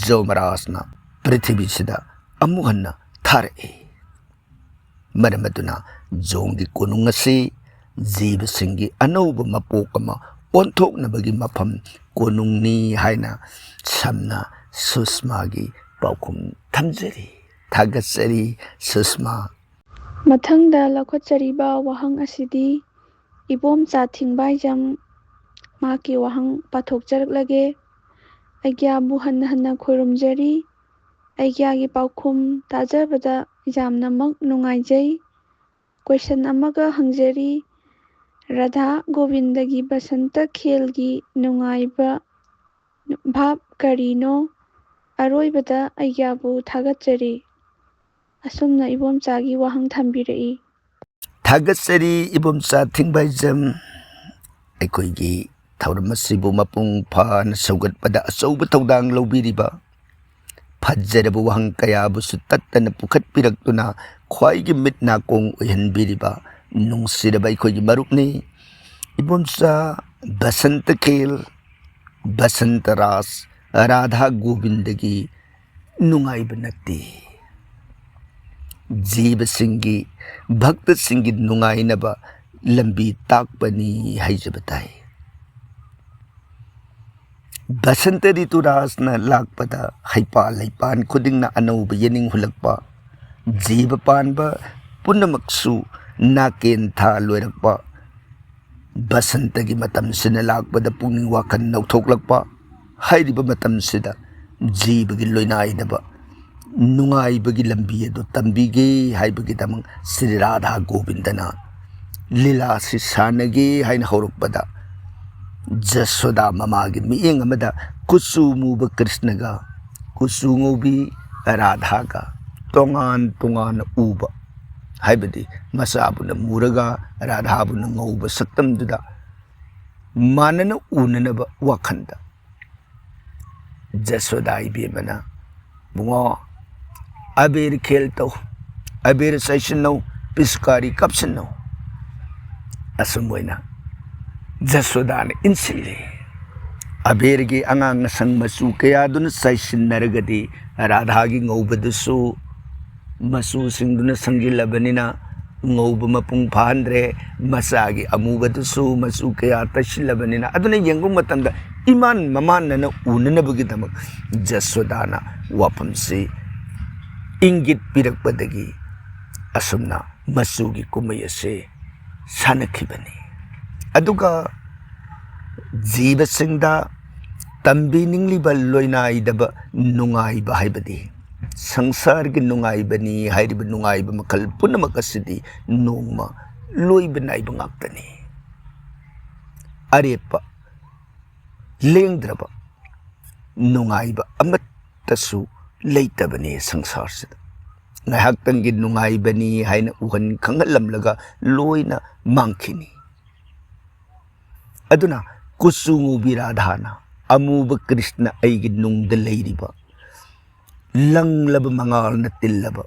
ꯖꯣꯃꯔꯥꯖꯅ ꯄ꯭ꯔꯤꯊꯤꯕꯤꯁꯤꯗ ꯑꯃꯨꯛ ꯍꯟꯅ ꯊꯥꯔꯛꯏ꯫ ꯃꯔꯝ ꯑꯗꯨꯅ ꯖꯣꯝꯒꯤ ꯀꯣꯅꯨꯡ ꯑꯁꯤ ꯖꯤꯕꯁꯤꯡꯒꯤ ꯑꯅꯧꯕ ꯃꯄꯣꯛ ꯑꯃ ꯑꯣꯟꯊꯣꯛꯅꯕꯒꯤ ꯃꯐꯝ ꯀꯣꯅꯨꯡꯅꯤ ꯍꯥꯏꯅ ꯁꯝꯅ ꯁꯨꯁꯃꯥꯒꯤ ꯄꯥꯎꯈꯨꯝ ꯊꯝꯖꯔꯤ꯫ ꯊꯥꯒꯠꯆꯔꯤ ꯁꯨꯁꯃꯥ꯫ ꯃꯊꯪꯗ ꯂꯧꯈꯠꯆꯔꯤꯕ ꯋꯥꯍꯪ ꯑꯁꯤꯗꯤ ꯏꯕꯣꯝꯆꯥ ꯊꯤꯡꯕꯥꯏꯖꯝ ꯃꯍꯥꯛꯀꯤ ꯋꯥꯍꯪ ꯄꯥꯊꯣꯛꯆꯔꯛꯂꯒꯦ꯫ ꯑꯩꯒ꯭ꯌꯥꯕꯨ ꯍꯟꯅ ꯍꯟꯅ ꯈꯨꯔꯨꯝꯖꯔꯤ꯫ ꯑꯩꯒ꯭ꯌꯥꯒꯤ ꯄꯥꯎꯈꯨꯝ ꯇꯥꯖꯕꯗ ꯌꯥꯝꯅꯃꯛ ꯅꯨꯡꯉꯥꯏꯖꯩ꯫ ꯀꯣꯏꯁꯟ ꯑꯃꯒ ꯍꯪꯖꯔꯤ꯫ ꯔꯥꯙꯥ ꯒꯣꯕꯤꯟꯗꯒꯤ ꯕꯁꯟꯇ ꯈꯦꯜꯒꯤ ꯅꯨꯡꯉꯥꯏꯕ ꯚꯥꯞ ꯀꯔꯤꯅꯣ? ꯑꯔꯣꯏꯕꯗ ꯑꯩꯒ꯭ꯌꯥꯕꯨ ꯊꯥꯒꯠꯆꯔꯤ꯫ ꯑꯁꯨꯝꯅ ꯏꯕꯣꯝꯆꯥꯒꯤ ꯋꯥꯍꯪ ꯊꯝꯕꯤꯔꯛꯏ꯫ ꯊꯥꯒꯠꯆꯔꯤ ꯏꯕꯣꯝꯆꯥ ꯊꯤꯡꯕꯥꯏꯖꯝ꯫ ꯑꯩꯈꯣꯏꯒꯤ ꯊꯧꯔꯝ ꯑꯁꯤꯕꯨ ꯃꯄꯨꯡ ꯐꯥꯅ ꯁꯧꯒꯠꯄꯗ ꯑꯆꯧꯕ ꯊꯧꯗꯥꯡ ꯂꯧꯕꯤꯔꯤꯕ, ꯐꯖꯔꯕ ꯋꯥꯍꯪ ꯀꯌꯥꯕꯨꯁꯨ ꯇꯠꯇꯅ ꯄꯨꯈꯠꯄꯤꯔꯛꯇꯨꯅ ꯈ꯭ꯋꯥꯏꯒꯤ ꯃꯤꯠ ꯅꯥꯀꯣꯡ ꯑꯣꯏꯍꯟꯕꯤꯔꯤꯕ ꯅꯨꯡꯁꯤꯔꯕ ꯑꯩꯈꯣꯏꯒꯤ ꯃꯔꯨꯞꯅꯤ ꯏꯕꯣꯝꯆꯥ ꯕꯁꯟꯇ ꯈꯦꯜ, ꯕꯁꯟꯇ ꯔꯥꯁ, ꯔꯥꯙꯥ ꯒꯣꯕꯤꯟꯗꯒꯤ ꯅꯨꯡꯉꯥꯏꯕ ꯅꯠꯇꯦ꯫ ꯖꯤꯕꯁꯤꯡꯒꯤ, ꯚꯛꯇꯁꯤꯡꯒꯤ ꯅꯨꯡꯉꯥꯏꯅꯕ ꯂꯝꯕꯤ ꯇꯥꯛꯄꯅꯤ ꯍꯥꯏꯖꯕ ꯇꯥꯏ꯫ ꯕꯁꯟꯇ ꯔꯤꯇꯨꯔꯥꯖꯅ ꯂꯥꯛꯄꯗ ꯍꯩꯄꯥꯜ ꯂꯩꯄꯥꯟ ꯈꯨꯗꯤꯡꯅ ꯑꯅꯧꯕ ꯌꯦꯅꯤꯡ ꯍꯨꯜꯂꯛꯄ, ꯖꯤꯕ ꯄꯥꯟꯕ ꯄꯨꯝꯅꯃꯛꯁꯨ ꯅꯥꯀꯦꯟ ꯊꯥ ꯂꯣꯏꯔꯛꯄ, ꯕꯁꯟꯇꯒꯤ ꯃꯇꯝꯁꯤꯅ ꯂꯥꯛꯄꯗ ꯄꯨꯛꯅꯤꯡ ꯋꯥꯈꯜ ꯅꯧꯊꯣꯛꯂꯛꯄ, ꯍꯥꯏꯔꯤꯕ ꯃꯇꯝꯁꯤꯗ ꯖꯤꯕꯒꯤ ꯂꯣꯏꯅꯥꯏꯗꯕ ꯅꯨꯡꯉꯥꯏꯕꯒꯤ ꯂꯝꯕꯤ ꯑꯗꯨ ꯇꯝꯕꯤꯒꯦ ꯍꯥꯏꯕꯒꯤꯗꯃꯛ ꯁ꯭ꯔꯤ ꯔꯥꯙꯥ ꯒꯣꯕꯤꯟꯗꯅ ꯂꯤꯂꯥꯁꯤ ꯁꯥꯟꯅꯒꯦ ꯍꯥꯏꯅ ꯍꯧꯔꯛꯄꯗ, ꯖꯁꯣꯗꯥ ꯃꯃꯥꯒꯤ ꯃꯤꯠꯌꯦꯡ ꯑꯃꯗ ꯀꯨꯆꯨ ꯃꯨꯕ ꯀ꯭ꯔꯤꯁꯅꯒ ꯀꯨꯆꯨ ꯉꯧꯕꯤ ꯔꯥꯙꯥꯒ ꯇꯣꯉꯥꯟ ꯇꯣꯉꯥꯟꯅ ꯎꯕ, ꯍꯥꯏꯕꯗꯤ ꯃꯆꯥꯕꯨꯅ ꯃꯨꯔꯒ ꯔꯥꯙꯥꯕꯨꯅ ꯉꯧꯕ ꯁꯛꯇꯝꯗꯨꯗ ꯃꯥꯟꯅꯅ ꯎꯅꯅꯕ ꯋꯥꯈꯜꯗ ꯖꯁꯣꯗꯥ ꯏꯕꯦꯝꯃꯅ, "ꯕꯨꯡꯉꯣ, ꯑꯕꯦꯔ ꯈꯦꯜ ꯇꯧ, ꯑꯕꯦꯔ ꯆꯥꯏꯁꯤꯟꯅꯧ, ꯄꯤꯁꯀꯥꯔꯤ ꯀꯥꯞꯁꯤꯟꯅꯧ"꯫ ꯑꯁꯨꯝ ꯑꯣꯏꯅ ꯖꯁꯣꯗꯥꯅ ꯏꯟꯁꯤꯜꯂꯤ꯫ ꯑꯕꯦꯔꯒꯤ ꯑꯉꯥꯡ ꯑꯁꯪ ꯃꯆꯨ ꯀꯌꯥꯗꯨꯅ ꯆꯥꯏꯁꯤꯟꯅꯔꯒꯗꯤ ꯔꯥꯙꯥꯒꯤ ꯉꯧꯕꯗꯨꯁꯨ ꯃꯆꯨꯁꯤꯡꯗꯨꯅ ꯁꯪꯖꯤꯜꯂꯕꯅꯤꯅ ꯉꯧꯕ ꯃꯄꯨꯡ ꯐꯥꯍꯟꯗ꯭ꯔꯦ, ꯃꯆꯥꯒꯤ ꯑꯃꯨꯕꯗꯨꯁꯨ ꯃꯆꯨ ꯀꯌꯥ ꯇꯩꯁꯤꯜꯂꯕꯅꯤꯅ꯫ ꯑꯗꯨꯅ ꯌꯦꯡꯕ ꯃꯇꯝꯗ ꯏꯃꯥꯟ ꯃꯃꯥꯟꯅꯅ ꯎꯅꯅꯕꯒꯤꯗꯃꯛ ꯖꯁꯣꯗꯥꯅ ꯋꯥꯐꯝꯁꯤ ꯏꯪꯒꯤꯠ ꯄꯤꯔꯛꯄꯗꯒꯤ ꯑꯁꯨꯝꯅ ꯃꯆꯨꯒꯤ ꯀꯨꯝꯍꯩ ꯑꯁꯤ ꯁꯥꯟꯅꯈꯤꯕꯅꯤ꯫ ꯑꯗꯨꯒ ꯖꯤꯕꯁꯤꯡꯗ ꯇꯝꯕꯤꯅꯤꯡꯂꯤꯕ ꯂꯣꯏꯅꯥꯏꯗꯕ ꯅꯨꯡꯉꯥꯏꯕ ꯍꯥꯏꯕꯗꯤ ꯁꯪꯁꯥꯔꯒꯤ ꯅꯨꯡꯉꯥꯏꯕꯅꯤ꯫ ꯍꯥꯏꯔꯤꯕ ꯅꯨꯡꯉꯥꯏꯕ ꯃꯈꯜ ꯄꯨꯝꯅꯃꯛ ꯑꯁꯤꯗꯤ ꯅꯣꯡꯃ ꯂꯣꯏꯕ ꯅꯥꯏꯕ ꯉꯥꯛꯇꯅꯤ꯫ ꯑꯔꯦꯞꯄ ꯂꯦꯡꯗ꯭ꯔꯕ ꯅꯨꯡꯉꯥꯏꯕ ꯑꯃꯠꯇꯁꯨ ꯂꯩꯇꯕꯅꯤ ꯁꯪꯁꯥꯔꯁꯤꯗ꯫ ꯉꯥꯏꯍꯥꯛꯇꯪꯒꯤ ꯅꯨꯡꯉꯥꯏꯕꯅꯤ ꯍꯥꯏꯅ ꯎꯍꯟ ꯈꯪꯍꯜꯂꯝꯂꯒ ꯂꯣꯏꯅ ꯃꯥꯡꯈꯤꯅꯤ꯫ ꯑꯗꯨꯅ ꯀꯨꯆꯨ ꯉꯧꯕꯤ ꯔꯥꯙꯥꯅ ꯑꯃꯨꯕ ꯀ꯭ꯔꯤꯁꯅ ꯑꯩꯒꯤ ꯅꯨꯡꯗ ꯂꯩꯔꯤꯕ, ꯂꯪꯂꯕ ꯃꯉꯥꯜꯅ ꯇꯤꯜꯂꯕ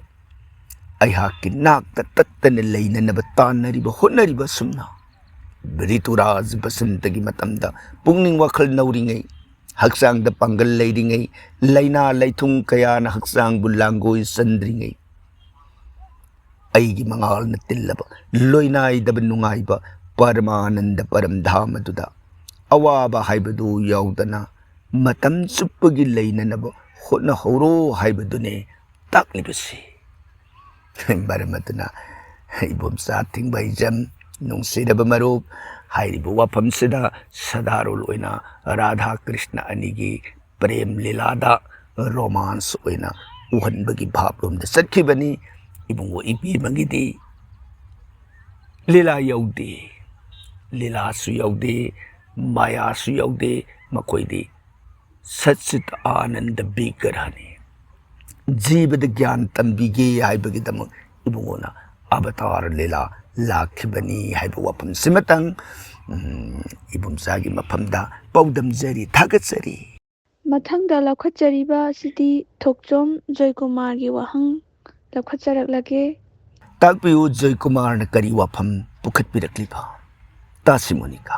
ꯑꯩꯍꯥꯛꯀꯤ ꯅꯥꯛꯇ ꯇꯠꯇꯅ ꯂꯩꯅꯅꯕ ꯇꯥꯟꯅꯔꯤꯕ, ꯍꯣꯠꯅꯔꯤꯕ ꯑꯁꯨꯝꯅ ꯔꯤꯇꯨꯔꯥꯖ ꯕꯁꯟꯇꯒꯤ ꯃꯇꯝꯗ ꯄꯨꯛꯅꯤꯡ ꯋꯥꯈꯜ ꯅꯧꯔꯤꯉꯩ, ꯍꯛꯆꯥꯡꯗ ꯄꯥꯡꯒꯜ ꯂꯩꯔꯤꯉꯩ, ꯂꯥꯏꯅꯥ ꯂꯥꯏꯊꯨꯡ ꯀꯌꯥꯅ ꯍꯛꯆꯥꯡꯕꯨ ꯂꯥꯡꯒꯣꯏ ꯆꯟꯗ꯭ꯔꯤꯉꯩ, ꯑꯩꯒꯤ ꯃꯉꯥꯜꯅ ꯇꯤꯜꯂꯕ ꯂꯣꯏꯅꯥꯏꯗꯕ ꯅꯨꯡꯉꯥꯏꯕ ꯄꯔꯃꯥꯅꯟꯗ ꯄꯔꯝꯙꯥꯝ ꯑꯗꯨꯗ ꯑꯋꯥꯕ ꯍꯥꯏꯕꯗꯨ ꯌꯥꯎꯗꯅ ꯃꯇꯝ ꯆꯨꯞꯄꯒꯤ ꯂꯩꯅꯅꯕ ꯍꯣꯠꯅꯍꯧꯔꯣ ꯍꯥꯏꯕꯗꯨꯅꯤ ꯇꯥꯛꯂꯤꯕꯁꯤ꯫ ꯃꯔꯝ ꯑꯗꯨꯅ ꯏꯕꯣꯝꯆꯥ ꯊꯤꯡꯕꯩꯖꯝ, ꯅꯨꯡꯁꯤꯔꯕ ꯃꯔꯨꯞ, ꯍꯥꯏꯔꯤꯕ ꯋꯥꯐꯝꯁꯤꯗ ꯁꯗꯥꯔꯣꯜ ꯑꯣꯏꯅ ꯔꯥꯙꯥ ꯀ꯭ꯔꯤꯁꯅ ꯑꯅꯤꯒꯤ ꯄ꯭ꯔꯦꯝ ꯂꯤꯂꯥꯗ ꯔꯣꯃꯥꯟꯁ ꯑꯣꯏꯅ ꯎꯍꯟꯕꯒꯤ ꯚꯥꯞꯂꯣꯝꯗ ꯆꯠꯈꯤꯕꯅꯤ꯫ ꯏꯕꯨꯡꯉꯣ ꯏꯕꯦꯝꯃꯒꯤꯗꯤ ꯂꯤꯂꯥ ꯌꯧꯗꯦ, ꯂꯤꯂꯥꯁꯨ ꯌꯧꯗꯦ, ꯃꯥꯌꯥꯁꯨ ꯌꯧꯗꯦ꯫ ꯃꯈꯣꯏꯗꯤ ꯁꯠꯆꯤꯠ ꯑꯥꯅꯟꯗ ꯕꯤꯒ꯭ꯔꯍꯅꯤ꯫ ꯖꯤꯕꯗ ꯒ꯭ꯌꯥꯟ ꯇꯝꯕꯤꯒꯦ ꯍꯥꯏꯕꯒꯤꯗꯃꯛ ꯏꯕꯨꯡꯉꯣꯅ ꯑꯕꯇꯥꯔ ꯂꯤꯂꯥ ꯂꯥꯛꯈꯤꯕꯅꯤ ꯍꯥꯏꯕ ꯋꯥꯐꯝꯁꯤꯃꯇꯪ, ꯎꯝ, ꯏꯕꯣꯝꯆꯥꯒꯤ ꯃꯐꯝꯗ ꯄꯥꯎꯗꯝꯖꯔꯤ, ꯊꯥꯒꯠꯆꯔꯤ꯫ ꯃꯊꯪꯗ ꯂꯧꯈꯠꯆꯔꯤꯕ ꯑꯁꯤꯗꯤ ꯊꯣꯛꯆꯣꯝ ꯖꯣꯏꯀꯨꯃꯥꯔꯒꯤ ꯋꯥꯍꯪ ꯂꯧꯈꯠꯆꯔꯛꯂꯒꯦ꯫ ꯇꯥꯛꯄꯤꯌꯨ, ꯖꯣꯏꯀꯨꯃꯥꯔꯅ ꯀꯔꯤ ꯋꯥꯐꯝ ꯄꯨꯈꯠꯄꯤꯔꯛꯂꯤꯕ? ꯇꯥꯁꯤ ꯃꯣꯅꯤꯀꯥ꯫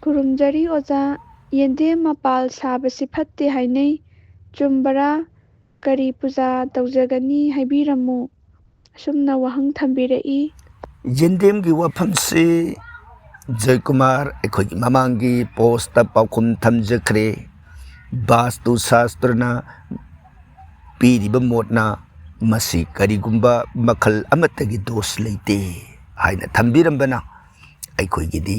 ꯈꯨꯔꯨꯝꯖꯔꯤ ꯑꯣꯖꯥ, ꯌꯦꯟꯗꯦꯝ ꯃꯄꯥꯜ ꯁꯥꯕꯁꯤ ꯐꯠꯇꯦ ꯍꯥꯏꯅꯩ, ꯆꯨꯝꯕꯔꯥ? ꯀꯔꯤ ꯄꯨꯖꯥ ꯇꯧꯖꯒꯅꯤ ꯍꯥꯏꯕꯤꯔꯝꯃꯨ꯫ ꯑꯁꯨꯝꯅ ꯋꯥꯍꯪ ꯊꯝꯕꯤꯔꯛꯏ꯫ ꯌꯦꯟꯗꯦꯝꯒꯤ ꯋꯥꯐꯝꯁꯤ ꯖꯣꯏꯀꯨꯃꯥꯔ ꯑꯩꯈꯣꯏꯒꯤ ꯃꯃꯥꯡꯒꯤ ꯄꯣꯁꯇ ꯄꯥꯎꯈꯨꯝ ꯊꯝꯖꯈ꯭ꯔꯦ꯫ ꯕꯥꯁꯇꯨ ꯁꯥꯁꯇ꯭ꯔꯅ ꯄꯤꯔꯤꯕ ꯃꯣꯠꯅ ꯃꯁꯤ ꯀꯔꯤꯒꯨꯝꯕ ꯃꯈꯜ ꯑꯃꯠꯇꯒꯤ ꯗꯣꯁ ꯂꯩꯇꯦ ꯍꯥꯏꯅ ꯊꯝꯕꯤꯔꯝꯕꯅ ꯑꯩꯈꯣꯏꯒꯤꯗꯤ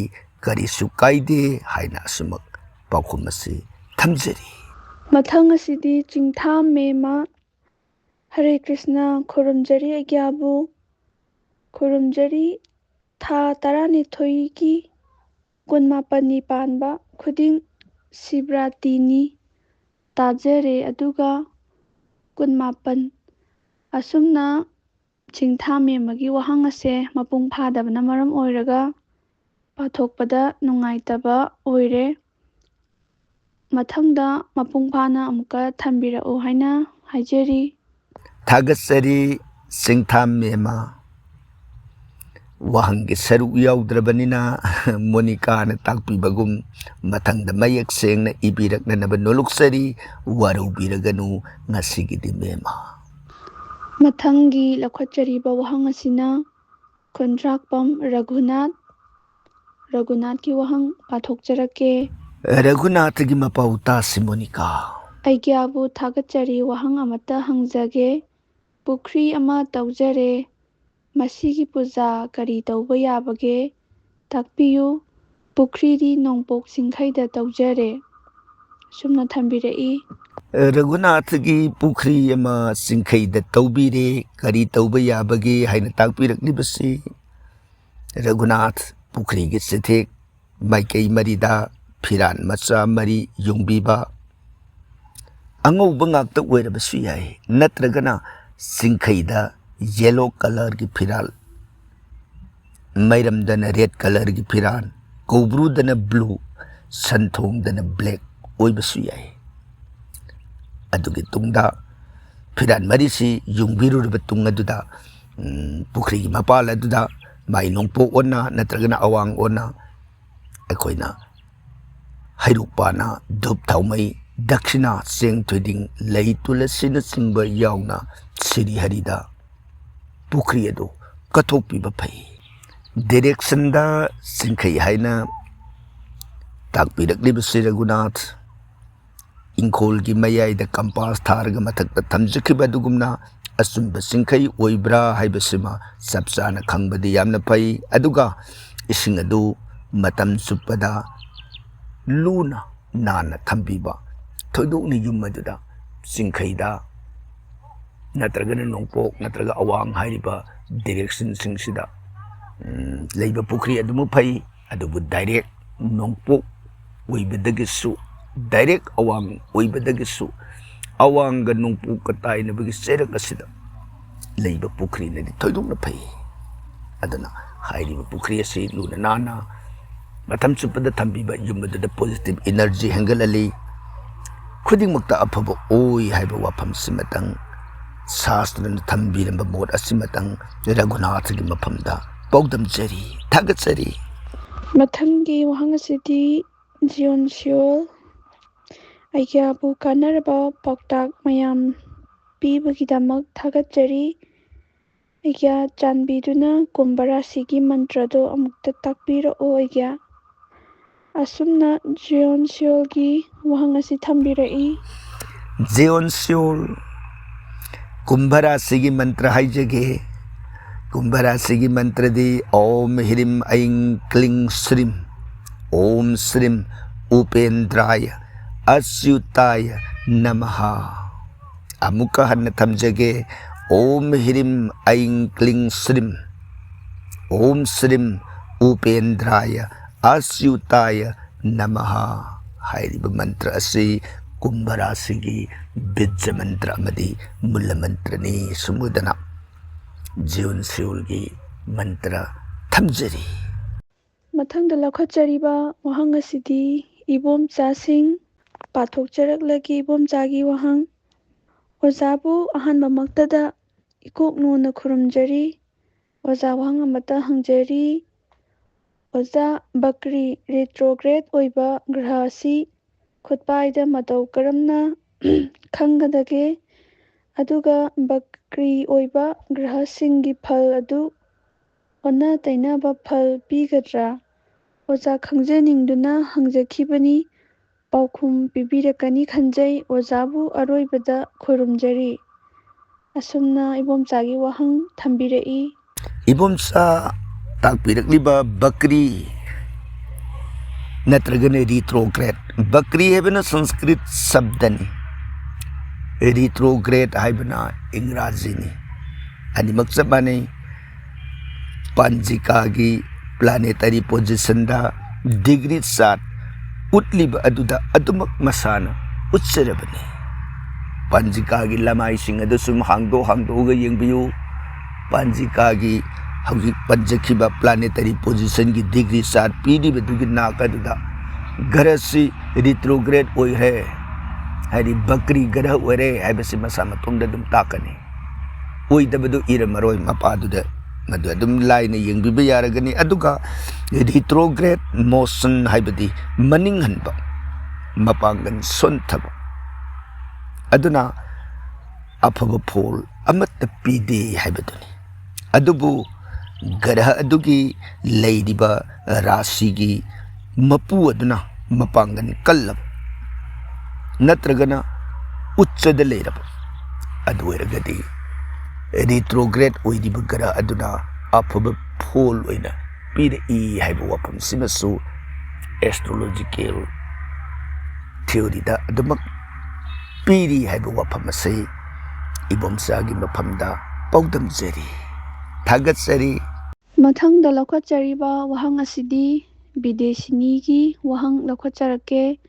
ꯀꯔꯤꯁꯨ ꯀꯥꯏꯗꯦ ꯍꯥꯏꯅ ꯑꯁꯨꯃꯛ ꯄꯥꯎꯈꯨꯝ ꯑꯁꯤ ꯊꯝꯖꯔꯤ꯫ ꯃꯊꯪ ꯑꯁꯤꯗꯤ ꯆꯤꯡꯊꯥꯝ ꯃꯦꯃ꯫ ꯍꯔꯦ ꯀ꯭ꯔꯤꯁꯅ, ꯈꯨꯔꯨꯝꯖꯔꯤ ꯑꯩꯒ꯭ꯌꯥꯕꯨ, ꯈꯨꯔꯨꯝꯖꯔꯤ꯫ ꯊꯥ ꯇꯔꯥꯅꯤꯊꯣꯏꯒꯤ ꯀꯨꯟꯃꯥꯄꯟꯅꯤ ꯄꯥꯟꯕ ꯈꯨꯗꯤꯡ ꯁꯤꯕ꯭ꯔꯥꯇꯤꯅꯤ ꯇꯥꯖꯔꯦ, ꯑꯗꯨꯒ ꯀꯨꯟꯃꯥꯄꯟ ꯑꯁꯨꯝꯅ ꯆꯤꯡꯊꯥ ꯃꯦꯝꯃꯒꯤ ꯋꯥꯍꯪ ꯑꯁꯦ ꯃꯄꯨꯡ ꯐꯥꯗꯕꯅ ꯃꯔꯝ ꯑꯣꯏꯔꯒ ꯄꯥꯊꯣꯛꯄꯗ ꯅꯨꯡꯉꯥꯏꯇꯕ ꯑꯣꯏꯔꯦ꯫ ꯃꯊꯪꯗ ꯃꯄꯨꯡ ꯐꯥꯅ ꯑꯃꯨꯛꯀ ꯊꯝꯕꯤꯔꯛꯎ ꯍꯥꯏꯅ ꯍꯥꯏꯖꯔꯤ꯫ ꯊꯥꯒꯠꯆꯔꯤ ꯆꯤꯡꯊꯥ ꯃꯦꯝꯃ꯫ ꯋꯥꯍꯪꯒꯤ ꯁꯔꯨꯛ ꯌꯥꯎꯗ꯭ꯔꯕꯅꯤꯅ ꯃꯣꯅꯤꯀꯥꯅ ꯇꯥꯛꯄꯤꯕꯒꯨꯝ ꯃꯊꯪꯗ ꯃꯌꯦꯛ ꯁꯦꯡꯅ ꯏꯕꯤꯔꯛꯅꯅꯕ ꯅꯣꯂꯨꯛꯆꯔꯤ꯫ ꯋꯥꯔꯧꯕꯤꯔꯒꯅꯨ ꯉꯁꯤꯒꯤꯗꯤ ꯃꯦꯝꯃ꯫ ꯃꯊꯪꯒꯤ ꯂꯧꯈꯠꯆꯔꯤꯕ ꯋꯥꯍꯪ ꯑꯁꯤꯅ ꯈꯨꯟꯗ꯭ꯔꯥꯛꯄꯝ ꯔꯘꯨꯅꯥꯊ, ꯔꯘꯨꯅꯥꯊꯀꯤ ꯋꯥꯍꯪ ꯄꯥꯊꯣꯛꯆꯔꯛꯀꯦ꯫ ꯔꯘꯨꯅꯥꯊꯒꯤ ꯃꯄꯥꯎ ꯇꯥꯁꯤ ꯃꯣꯅꯤꯀꯥ꯫ ꯑꯩꯒ꯭ꯌꯥꯕꯨ ꯊꯥꯒꯠꯆꯔꯤ, ꯋꯥꯍꯪ ꯑꯃꯠꯇ ꯍꯪꯖꯒꯦ꯫ ꯄꯨꯈ꯭ꯔꯤ ꯑꯃ ꯇꯧꯖꯔꯦ, ꯃꯁꯤꯒꯤ ꯄꯨꯖꯥ ꯀꯔꯤ ꯇꯧꯕ ꯌꯥꯕꯒꯦ? ꯇꯥꯛꯄꯤꯌꯨ꯫ ꯄꯨꯈ꯭ꯔꯤꯗꯤ ꯅꯣꯡꯄꯣꯛ ꯆꯤꯡꯈꯩꯗ ꯇꯧꯖꯔꯦ꯫ ꯁꯨꯝꯅ ꯊꯝꯕꯤꯔꯛꯏ꯫ ꯔꯘꯨꯅꯥꯊꯒꯤ ꯄꯨꯈ꯭ꯔꯤ ꯑꯃ ꯆꯤꯡꯈꯩꯗ ꯇꯧꯕꯤꯔꯦ, ꯀꯔꯤ ꯇꯧꯕ ꯌꯥꯕꯒꯦ ꯍꯥꯏꯅ ꯇꯥꯛꯄꯤꯔꯛꯂꯤꯕꯁꯤ ꯔꯘꯨꯅꯥꯊ ꯄꯨꯈ꯭ꯔꯤꯒꯤ ꯆꯤꯊꯦꯛ ꯃꯥꯏꯀꯩ ꯃꯔꯤꯗ ꯐꯤꯔꯥꯟ ꯃꯆꯥ ꯃꯔꯤ ꯌꯨꯡꯕꯤꯕ, ꯑꯉꯧꯕ ꯉꯥꯛꯇ ꯑꯣꯏꯔꯕꯁꯨ ꯌꯥꯏ, ꯅꯠꯇ꯭ꯔꯒꯅ ꯆꯤꯡꯈꯩꯗ ꯌꯦꯂꯣ ꯀꯂꯔꯒꯤ ꯐꯤꯔꯥꯜ, ꯃꯩꯔꯝꯗꯅ ꯔꯦꯗ ꯀꯂꯔꯒꯤ ꯐꯤꯔꯥꯜ, ꯀꯧꯕ꯭ꯔꯨꯗꯅ ꯕ꯭ꯂꯨ, ꯁꯟꯊꯣꯡꯗꯅ ꯕ꯭ꯂꯦꯛ ꯑꯣꯏꯕꯁꯨ ꯌꯥꯏ꯫ ꯑꯗꯨꯒꯤ ꯇꯨꯡꯗ ꯐꯤꯔꯥꯜ ꯃꯔꯤꯁꯤ ꯌꯨꯡꯕꯤꯔꯨꯔꯕ ꯇꯨꯡ ꯑꯗꯨꯗ, ꯎꯝ, ꯄꯨꯈ꯭ꯔꯤꯒꯤ ꯃꯄꯥꯜ ꯑꯗꯨꯗ ꯃꯥꯏ ꯅꯣꯡꯄꯣꯛ ꯑꯣꯟꯅ ꯅꯠꯇ꯭ꯔꯒꯅ ꯑꯋꯥꯡ ꯑꯣꯟꯅ ꯑꯩꯈꯣꯏꯅ ꯍꯩꯔꯨꯛ ꯄꯥꯅ, ꯙꯨꯞ ꯊꯥꯎꯃꯩ, ꯗꯛꯁꯤꯅꯥ, ꯆꯦꯡ ꯊꯣꯏꯗꯤꯡ, ꯂꯩ ꯇꯨꯂꯁꯤꯅꯆꯤꯡꯕ ꯌꯥꯎꯅ ꯁꯤꯔꯤ ꯍꯔꯤꯗ ꯄꯨꯈ꯭ꯔꯤ ꯑꯗꯨ ꯀꯠꯊꯣꯛꯄꯤꯕ ꯐꯩ꯫ ꯗꯤꯔꯦꯛꯁꯟꯗ ꯆꯤꯡꯈꯩ ꯍꯥꯏꯅ ꯇꯥꯛꯄꯤꯔꯛꯂꯤꯕꯁꯤ ꯔꯘꯨꯅꯥꯊ ꯏꯪꯈꯣꯜꯒꯤ ꯃꯌꯥꯏꯗ ꯀꯝꯄꯥꯁ ꯊꯥꯔꯒ ꯃꯊꯛꯇ ꯊꯝꯖꯈꯤꯕ ꯑꯗꯨꯒꯨꯝꯅ ꯑꯆꯨꯝꯕ ꯆꯤꯡꯈꯩ ꯑꯣꯏꯕ꯭ꯔꯥ ꯍꯥꯏꯕꯁꯤꯃ ꯆꯞ ꯆꯥꯅ ꯈꯪꯕꯗꯤ ꯌꯥꯝꯅ ꯐꯩ꯫ ꯑꯗꯨꯒ ꯏꯁꯤꯡ ꯑꯗꯨ ꯃꯇꯝ ꯆꯨꯞꯄꯗ ꯂꯨꯅ ꯅꯥꯟꯅ ꯊꯝꯕꯤꯕ, ꯊꯣꯏꯗꯣꯛꯅ ꯌꯨꯝ ꯑꯗꯨꯗ ꯆꯤꯡꯈꯩꯗ ꯅꯠꯇ꯭ꯔꯒꯅ ꯅꯣꯡꯄꯣꯛ ꯅꯠꯇ꯭ꯔꯒ ꯑꯋꯥꯡ ꯍꯥꯏꯔꯤꯕ ꯗꯤꯔꯦꯛꯁꯟꯁꯤꯡꯁꯤꯗ, ꯎꯝ, ꯂꯩꯕ ꯄꯨꯈ꯭ꯔꯤ ꯑꯗꯨꯃꯛ ꯐꯩ, ꯑꯗꯨꯕꯨ ꯗꯥꯏꯔꯦꯛ ꯅꯣꯡꯄꯣꯛ ꯑꯣꯏꯕꯗꯒꯤꯁꯨ, ꯗꯥꯏꯔꯦꯛ ꯑꯋꯥꯡ ꯑꯣꯏꯕꯗꯒꯤꯁꯨ, ꯑꯋꯥꯡꯒ ꯅꯣꯡꯄꯣꯛꯀ ꯇꯥꯏꯅꯕꯒꯤ ꯆꯩꯔꯛ ꯑꯁꯤꯗ ꯂꯩꯕ ꯄꯨꯈ꯭ꯔꯤꯅꯗꯤ ꯊꯣꯏꯗꯣꯛꯅ ꯐꯩ꯫ ꯑꯗꯨꯅ ꯍꯥꯏꯔꯤꯕ ꯄꯨꯈ꯭ꯔꯤ ꯑꯁꯤ ꯂꯨꯅ ꯅꯥꯟꯅ ꯃꯇꯝ ꯆꯨꯞꯄꯗ ꯊꯝꯕꯤꯕ ꯌꯨꯝ ꯑꯗꯨꯗ positive energy ꯍꯦꯟꯒꯠꯍꯜꯂꯤ꯫ ꯈꯨꯗꯤꯡꯃꯛꯇ ꯑꯐꯕ ꯑꯣꯏ ꯍꯥꯏꯕ ꯋꯥꯐꯝꯁꯤꯃꯇꯪ, ꯁꯥꯁꯇ꯭ꯔꯅ ꯊꯝꯕꯤꯔꯝꯕ ꯃꯣꯠ ꯑꯁꯤꯃꯇꯪ ꯔꯘꯨꯅꯥꯊꯒꯤ ꯃꯐꯝꯗ ꯄꯥꯎꯗꯝꯖꯔꯤ, ꯊꯥꯒꯠꯆꯔꯤ꯫ ꯃꯊꯪꯒꯤ ꯋꯥꯍꯪ ꯑꯁꯤꯗꯤ ꯖꯤꯌꯣꯟ ꯁꯤꯌꯣꯜ ꯑꯩꯒ꯭ꯌꯥꯕꯨ ꯀꯥꯟꯅꯔꯕ ꯄꯥꯎꯇꯥꯛ ꯃꯌꯥꯝ ꯄꯤꯕꯒꯤꯗꯃꯛ ꯊꯥꯒꯠꯆꯔꯤ꯫ ꯑꯩꯒ꯭ꯌꯥ, ꯆꯥꯟꯕꯤꯗꯨꯅ ꯀꯨꯝꯚ ꯔꯥꯁꯤꯒꯤ ꯃꯟꯇ꯭ꯔꯗꯣ ꯑꯃꯨꯛꯇ ꯇꯥꯛꯄꯤꯔꯛꯑꯣ ꯑꯩꯒ꯭ꯌꯥ꯫ ꯑꯁꯨꯝꯅ ꯖꯤꯌꯣꯟ ꯁꯤꯌꯣꯜꯒꯤ ꯋꯥꯍꯪ ꯑꯁꯤ ꯊꯝꯕꯤꯔꯛꯏ꯫ ꯖꯤꯌꯣꯟ ꯁꯤꯌꯣꯜ, ꯀꯨꯝꯚ ꯔꯥꯁꯤꯒꯤ ꯃꯟꯇ꯭ꯔ ꯍꯥꯏꯖꯒꯦ꯫ ꯀꯨꯝꯚ ꯔꯥꯁꯤꯒꯤ ꯃꯟꯇ꯭ꯔꯗꯤ ॐ ह्रीं ऐं क्लीं श्रीं ॐ श्रीं उपेन्द्राय अच्युताय नमः꯫ ꯑꯃꯨꯛꯀ ꯍꯟꯅ ꯊꯝꯖꯒꯦ꯫ ॐ ह्रीं ऐं क्लीं श्रीं ॐ श्रीं उपेन्द्राय अच्युताय नमः ꯍꯥꯏꯔꯤꯕ ꯃꯟꯇ꯭ꯔ ꯑꯁꯤ ꯀꯨꯝꯚ ꯔꯥꯁꯤꯒꯤ ꯕꯤꯖ ꯃꯟꯇ꯭ꯔ ꯑꯃꯗꯤ ꯃꯨꯜꯂ ꯃꯟꯇ꯭ꯔꯅꯤ꯫ ꯁꯨꯝ ꯑꯣꯏꯗꯅ ꯖꯤꯌꯣꯟ ꯁꯤꯌꯣꯜꯒꯤ ꯃꯟꯇ꯭ꯔ ꯊꯝꯖꯔꯤ꯫ ꯃꯊꯪꯗ ꯂꯧꯈꯠꯆꯔꯤꯕ ꯋꯥꯍꯪ ꯑꯁꯤꯗꯤ ꯏꯕꯣꯝꯆꯥꯁꯤꯡ ꯄꯥꯊꯣꯛꯆꯔꯛꯂꯒꯦ꯫ ꯏꯕꯣꯝꯆꯥꯒꯤ ꯋꯥꯍꯪ꯫ ꯑꯣꯖꯥꯕꯨ ꯑꯍꯥꯟꯕꯃꯛꯇꯗ ꯏꯀꯣꯛ ꯅꯣꯟꯅ ꯈꯨꯔꯨꯝꯖꯔꯤ꯫ ꯑꯣꯖꯥ, ꯋꯥꯍꯪ ꯑꯃꯇ ꯍꯪꯖꯔꯤ꯫ ꯑꯣꯖꯥ, ꯕꯀ꯭ꯔꯤ retrograde ꯑꯣꯏꯕ ꯒ꯭ꯔꯍ ꯑꯁꯤ ꯈꯨꯠꯄꯥꯏꯗ ꯃꯇꯧ ꯀꯔꯝꯅ ꯈꯪꯒꯗꯒꯦ? ꯑꯗꯨꯒ ꯕꯀ꯭ꯔꯤ ꯑꯣꯏꯕ ꯒ꯭ꯔꯍꯁꯤꯡꯒꯤ ꯐꯜ ꯑꯗꯨ ꯑꯣꯟꯅ ꯇꯩꯅꯕ ꯐꯜ ꯄꯤꯒꯗ꯭ꯔꯥ? ꯑꯣꯖꯥ ꯈꯪꯖꯅꯤꯡꯗꯨꯅ ꯍꯪꯖꯈꯤꯕꯅꯤ꯫ ꯄꯥꯎꯈꯨꯝ ꯄꯤꯕꯤꯔꯛꯀꯅꯤ ꯈꯟꯖꯩ꯫ ꯑꯣꯖꯥꯕꯨ ꯑꯔꯣꯏꯕꯗ ꯈꯨꯔꯨꯝꯖꯔꯤ꯫ ꯑꯁꯨꯝꯅ ꯏꯕꯣꯝꯆꯥꯒꯤ ꯋꯥꯍꯪ ꯊꯝꯕꯤꯔꯛꯏ꯫ ꯏꯕꯣꯝꯆꯥ ꯇꯥꯛꯄꯤꯔꯛꯂꯤꯕ ꯕꯀ꯭ꯔꯤ ꯅꯠꯇ꯭ꯔꯒꯅ retrograde, ꯕꯀ꯭ꯔꯤ ꯍꯥꯏꯕꯅ ꯁꯪꯁꯀ꯭ꯔꯤꯠ ꯁꯕꯗꯅꯤ, retrograde ꯍꯥꯏꯕꯅ ꯏꯪꯒ꯭ꯔꯥꯖꯤꯅꯤ꯫ ꯑꯅꯤꯃꯛ ꯆꯞ ꯃꯥꯟꯅꯩ꯫ ꯄꯥꯟꯖꯤꯀꯥꯒꯤ planetary positionꯗ degree chart ꯎꯠꯂꯤꯕ ꯑꯗꯨꯗ ꯑꯗꯨꯃꯛ ꯃꯁꯥꯅ ꯎꯠꯆꯔꯕꯅꯤ꯫ ꯄꯟꯖꯤꯀꯥꯒꯤ ꯂꯃꯥꯏꯁꯤꯡ ꯑꯗꯨ ꯁꯨꯝ ꯍꯥꯡꯗꯣꯛ ꯍꯥꯡꯗꯣꯛꯑꯒ ꯌꯦꯡꯕꯤꯌꯨ꯫ ꯄꯟꯖꯤꯀꯥꯒꯤ ꯍꯧꯖꯤꯛ ꯄꯟꯖꯈꯤꯕ planetary positionꯒꯤ degree chart ꯄꯤꯔꯤꯕꯗꯨꯒꯤ ꯅꯥꯛ ꯑꯗꯨꯗ ꯒ꯭ꯔꯍꯁꯤ retrograde ꯑꯣꯏꯈ꯭ꯔꯦ, ꯍꯥꯏꯗꯤ ꯕꯀ꯭ꯔꯤ ꯒ꯭ꯔꯍ ꯑꯣꯏꯔꯦ ꯍꯥꯏꯕꯁꯤ ꯃꯁꯥ ꯃꯇꯣꯝꯗ ꯑꯗꯨꯝ ꯇꯥꯛꯀꯅꯤ꯫ ꯑꯣꯏꯗꯕꯗꯨ ꯏꯔꯝꯃꯔꯣꯏ ꯃꯄꯥꯗꯨꯗ, ꯃꯗꯨ ꯑꯗꯨꯝ ꯂꯥꯏꯅ ꯌꯦꯡꯕꯤꯕ ꯌꯥꯔꯒꯅꯤ꯫ ꯑꯗꯨꯒ retrograde motion ꯍꯥꯏꯕꯗꯤ ꯃꯅꯤꯡ ꯍꯟꯕ, ꯃꯄꯥꯡꯒꯜ ꯁꯣꯟꯊꯕ, ꯑꯗꯨꯅ ꯑꯐꯕ ꯐꯣꯜ ꯑꯃꯠꯇ ꯄꯤꯗꯦ ꯍꯥꯏꯕꯗꯨꯅꯤ꯫ ꯑꯗꯨꯕꯨ ꯒ꯭ꯔꯍ ꯑꯗꯨꯒꯤ ꯂꯩꯔꯤꯕ ꯔꯥꯁꯤꯒꯤ ꯃꯄꯨ ꯑꯗꯨꯅ ꯃꯄꯥꯡꯒꯜ ꯀꯜꯂꯕ ꯅꯠꯇ꯭ꯔꯒꯅ ꯎꯠꯆꯗ ꯂꯩꯔꯕ ꯑꯗꯨ ꯑꯣꯏꯔꯒꯗꯤ, retrograde ꯑꯣꯏꯔꯤꯕ ꯒ꯭ꯔꯍ ꯑꯗꯨꯅ ꯑꯐꯕ ꯐꯣꯜ ꯑꯣꯏꯅ ꯄꯤꯔꯛꯏ ꯍꯥꯏꯕ ꯋꯥꯐꯝꯁꯤꯃꯁꯨ astrological theoryꯗ ꯑꯗꯨꯃꯛ ꯄꯤꯔꯤ ꯍꯥꯏꯕ ꯋꯥꯐꯝ ꯑꯁꯤ ꯏꯕꯣꯝꯆꯥꯒꯤ ꯃꯐꯝꯗ ꯄꯥꯎꯗꯝꯖꯔꯤ꯫ ꯊꯥꯒꯠꯆꯔꯤ꯫ ꯃꯊꯪꯗ ꯂꯧꯈꯠꯆꯔꯤꯕ ꯋꯥꯍꯪ ꯑꯁꯤꯗꯤ ꯕꯤꯗ꯭ꯌꯥꯁꯤꯅꯤꯒꯤ ꯋꯥꯍꯪ ꯂꯧꯈꯠꯆꯔꯛꯀꯦ꯫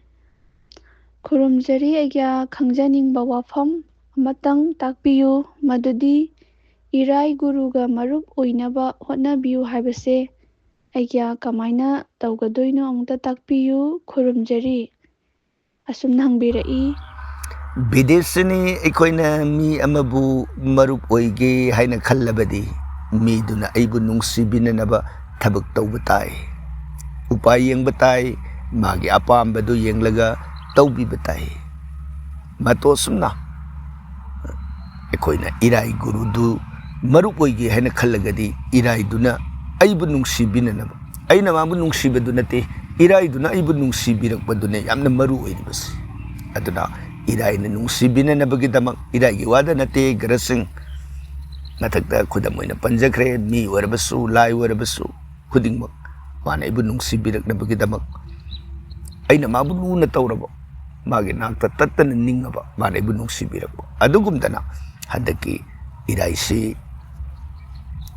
ꯈꯨꯔꯨꯝꯖꯔꯤ ꯑꯩꯒ꯭ꯌꯥ, ꯈꯪꯖꯅꯤꯡꯕ ꯋꯥꯐꯝ ꯑꯃꯇꯪ ꯇꯥꯛꯄꯤꯌꯨ, ꯃꯗꯨꯗꯤ ꯏꯔꯥꯏ ꯒꯨꯔꯨꯒ ꯃꯔꯨꯞ ꯑꯣꯏꯅꯕ ꯍꯣꯠꯅꯕꯤꯌꯨ ꯍꯥꯏꯕꯁꯦ ꯑꯩꯒ꯭ꯌꯥ ꯀꯃꯥꯏꯅ ꯇꯧꯒꯗꯣꯏꯅꯣ ꯑꯃꯨꯛꯇ ꯇꯥꯛꯄꯤꯌꯨ꯫ ꯈꯨꯔꯨꯝꯖꯔꯤ꯫ ꯑꯁꯨꯝꯅ ꯍꯪꯕꯤꯔꯛꯏ꯫ ꯕꯤꯗ꯭ꯌꯥꯁꯤꯅꯤ, ꯑꯩꯈꯣꯏꯅ ꯃꯤ ꯑꯃꯕꯨ ꯃꯔꯨꯞ ꯑꯣꯏꯒꯦ ꯍꯥꯏꯅ ꯈꯜꯂꯕꯗꯤ ꯃꯤꯗꯨꯅ ꯑꯩꯕꯨ ꯅꯨꯡꯁꯤꯕꯤꯅꯅꯕ ꯊꯕꯛ ꯇꯧꯕ ꯇꯥꯏ꯫ ꯎꯄꯥꯏ ꯌꯦꯡꯕ ꯇꯥꯏ, ꯃꯥꯒꯤ ꯑꯄꯥꯝꯕꯗꯨ ꯌꯦꯡꯂꯒ ꯇꯧꯕꯤꯕ ꯇꯥꯏ꯫ ꯃꯇꯧ ꯑꯁꯨꯝꯅ ꯑꯩꯈꯣꯏꯅ ꯏꯔꯥꯏ ꯒꯨꯔꯨꯗꯨ ꯃꯔꯨꯞ ꯑꯣꯏꯒꯦ ꯍꯥꯏꯅ ꯈꯜꯂꯒꯗꯤ ꯏꯔꯥꯏꯗꯨꯅ ꯑꯩꯕꯨ ꯅꯨꯡꯁꯤꯕꯤꯅꯅꯕ, ꯑꯩꯅ ꯃꯥꯕꯨ ꯅꯨꯡꯁꯤꯕꯗꯨ ꯅꯠꯇꯦ, ꯏꯔꯥꯏꯗꯨꯅ ꯑꯩꯕꯨ ꯅꯨꯡꯁꯤꯕꯤꯔꯛꯄꯗꯨꯅ ꯌꯥꯝꯅ ꯃꯔꯨ ꯑꯣꯏꯔꯤꯕꯁꯤ꯫ ꯑꯗꯨꯅ ꯏꯔꯥꯏꯅ ꯅꯨꯡꯁꯤꯕꯤꯅꯅꯕꯒꯤꯗꯃꯛ, ꯏꯔꯥꯏꯒꯤ ꯋꯥꯗ ꯅꯠꯇꯦ, ꯒ꯭ꯔꯍꯁꯤꯡ, ꯃꯊꯛꯇ ꯈꯨꯗꯝ ꯑꯣꯏꯅ ꯄꯟꯖꯈ꯭ꯔꯦ, ꯃꯤ ꯑꯣꯏꯔꯕꯁꯨ, ꯂꯥꯏ ꯑꯣꯏꯔꯕꯁꯨ, ꯈꯨꯗꯤꯡꯃꯛ ꯃꯥꯅ ꯑꯩꯕꯨ ꯅꯨꯡꯁꯤꯕꯤꯔꯛꯅꯕꯒꯤꯗꯃꯛ, ꯑꯩꯅ ꯃꯥꯕꯨ ꯂꯨꯅ ꯇꯧꯔꯕ, ꯃꯥꯒꯤ ꯅꯥꯛꯇ ꯇꯠꯇꯅ ꯅꯤꯡꯉꯕ, ꯃꯥꯅ ꯑꯩꯕꯨ ꯅꯨꯡꯁꯤꯕꯤꯔꯛꯄ꯫ ꯑꯗꯨꯒꯨꯝꯗꯅ ꯍꯟꯗꯛꯀꯤ ꯏꯔꯥꯏꯁꯤ,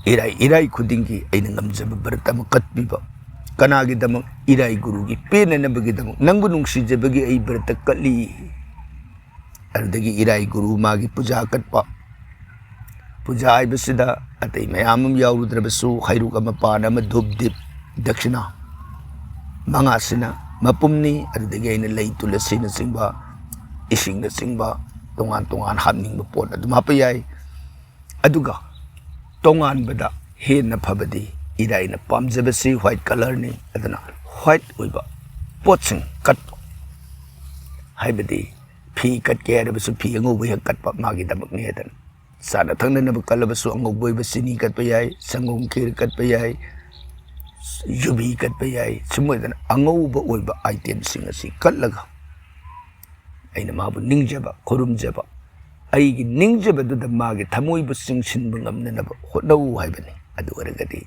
ꯏꯔꯥꯏ, ꯏꯔꯥꯏ ꯈꯨꯗꯤꯡꯒꯤ ꯑꯩꯅ ꯉꯝꯖꯕ ꯕ꯭ꯔꯠ ꯑꯃ ꯀꯠꯄꯤꯕ, ꯀꯅꯥꯒꯤꯗꯃꯛ? ꯏꯔꯥꯏ ꯒꯨꯔꯨꯒꯤ ꯄꯦꯟꯅꯅꯕꯒꯤꯗꯃꯛ꯫ "ꯅꯪꯕꯨ ꯅꯨꯡꯁꯤꯖꯕꯒꯤ ꯑꯩ ꯕ꯭ꯔꯇ ꯀꯠꯂꯤ"꯫ ꯑꯗꯨꯗꯒꯤ ꯏꯔꯥꯏ ꯒꯨꯔꯨ ꯃꯥꯒꯤ ꯄꯨꯖꯥ ꯀꯠꯄ꯫ ꯄꯨꯖꯥ ꯍꯥꯏꯕꯁꯤꯗ ꯑꯇꯩ ꯃꯌꯥꯝ ꯑꯃ ꯌꯥꯎꯔꯨꯗ꯭ꯔꯕꯁꯨ, ꯍꯩꯔꯨꯛ ꯑꯃ, ꯄꯥꯟ ꯑꯃ, ꯙꯨꯞ, ꯗꯤꯞ, ꯗꯛꯁꯤꯅꯥ ꯃꯉꯥꯁꯤꯅ ꯃꯄꯨꯝꯅꯤ꯫ ꯑꯗꯨꯗꯒꯤ ꯑꯩꯅ ꯂꯩ, ꯇꯨꯂꯁꯤꯅꯆꯤꯡꯕ, ꯏꯁꯤꯡꯅꯆꯤꯡꯕ, ꯇꯣꯉꯥꯟ ꯇꯣꯉꯥꯟ ꯍꯥꯞꯅꯤꯡꯕ ꯄꯣꯠ ꯑꯗꯨꯝ ꯍꯥꯞꯄ ꯌꯥꯏ꯫ ꯑꯗꯨꯒ ꯇꯣꯉꯥꯟꯕꯗ ꯍꯦꯟꯅ ꯐꯕꯗꯤ, ꯏꯔꯥꯏꯅ ꯄꯥꯝꯖꯕꯁꯤ white colourꯅꯤ꯫ ꯑꯗꯨꯅ white ꯑꯣꯏꯕ ꯄꯣꯠꯁꯤꯡ ꯀꯠꯄ, ꯍꯥꯏꯕꯗꯤ ꯐꯤ ꯀꯠꯀꯦ ꯍꯥꯏꯔꯕꯁꯨ ꯐꯤ ꯑꯉꯧꯕ ꯍꯦꯛ ꯀꯠꯄ ꯃꯥꯒꯤꯗꯃꯛꯅꯤ ꯍꯥꯏꯗꯅ꯫ ꯆꯥꯅ ꯊꯛꯅꯅꯕ ꯀꯠꯂꯕꯁꯨ ꯑꯉꯧꯕ ꯑꯣꯏꯕ ꯆꯤꯅꯤ ꯀꯠꯄ ꯌꯥꯏ, ꯁꯪꯒꯣꯝ ꯈꯤꯔ ꯀꯠꯄ ꯌꯥꯏ, ꯌꯨꯕꯤ ꯀꯠꯄ ꯌꯥꯏ꯫ ꯁꯨꯝ ꯑꯣꯏꯗꯅ ꯑꯉꯧꯕ ꯑꯣꯏꯕ itemꯁꯤꯡ ꯑꯁꯤ ꯀꯠꯂꯒ ꯑꯩꯅ ꯃꯥꯕꯨ ꯅꯤꯡꯖꯕ, ꯈꯨꯔꯨꯝꯖꯕ, ꯑꯩꯒꯤ ꯅꯤꯡꯖꯕꯗꯨꯗ ꯃꯥꯒꯤ ꯊꯃꯣꯏꯕꯨ ꯆꯤꯡꯁꯤꯟꯕ ꯉꯝꯅꯅꯕ ꯍꯣꯠꯅꯧ ꯍꯥꯏꯕꯅꯤ꯫ ꯑꯗꯨ ꯑꯣꯏꯔꯒꯗꯤ,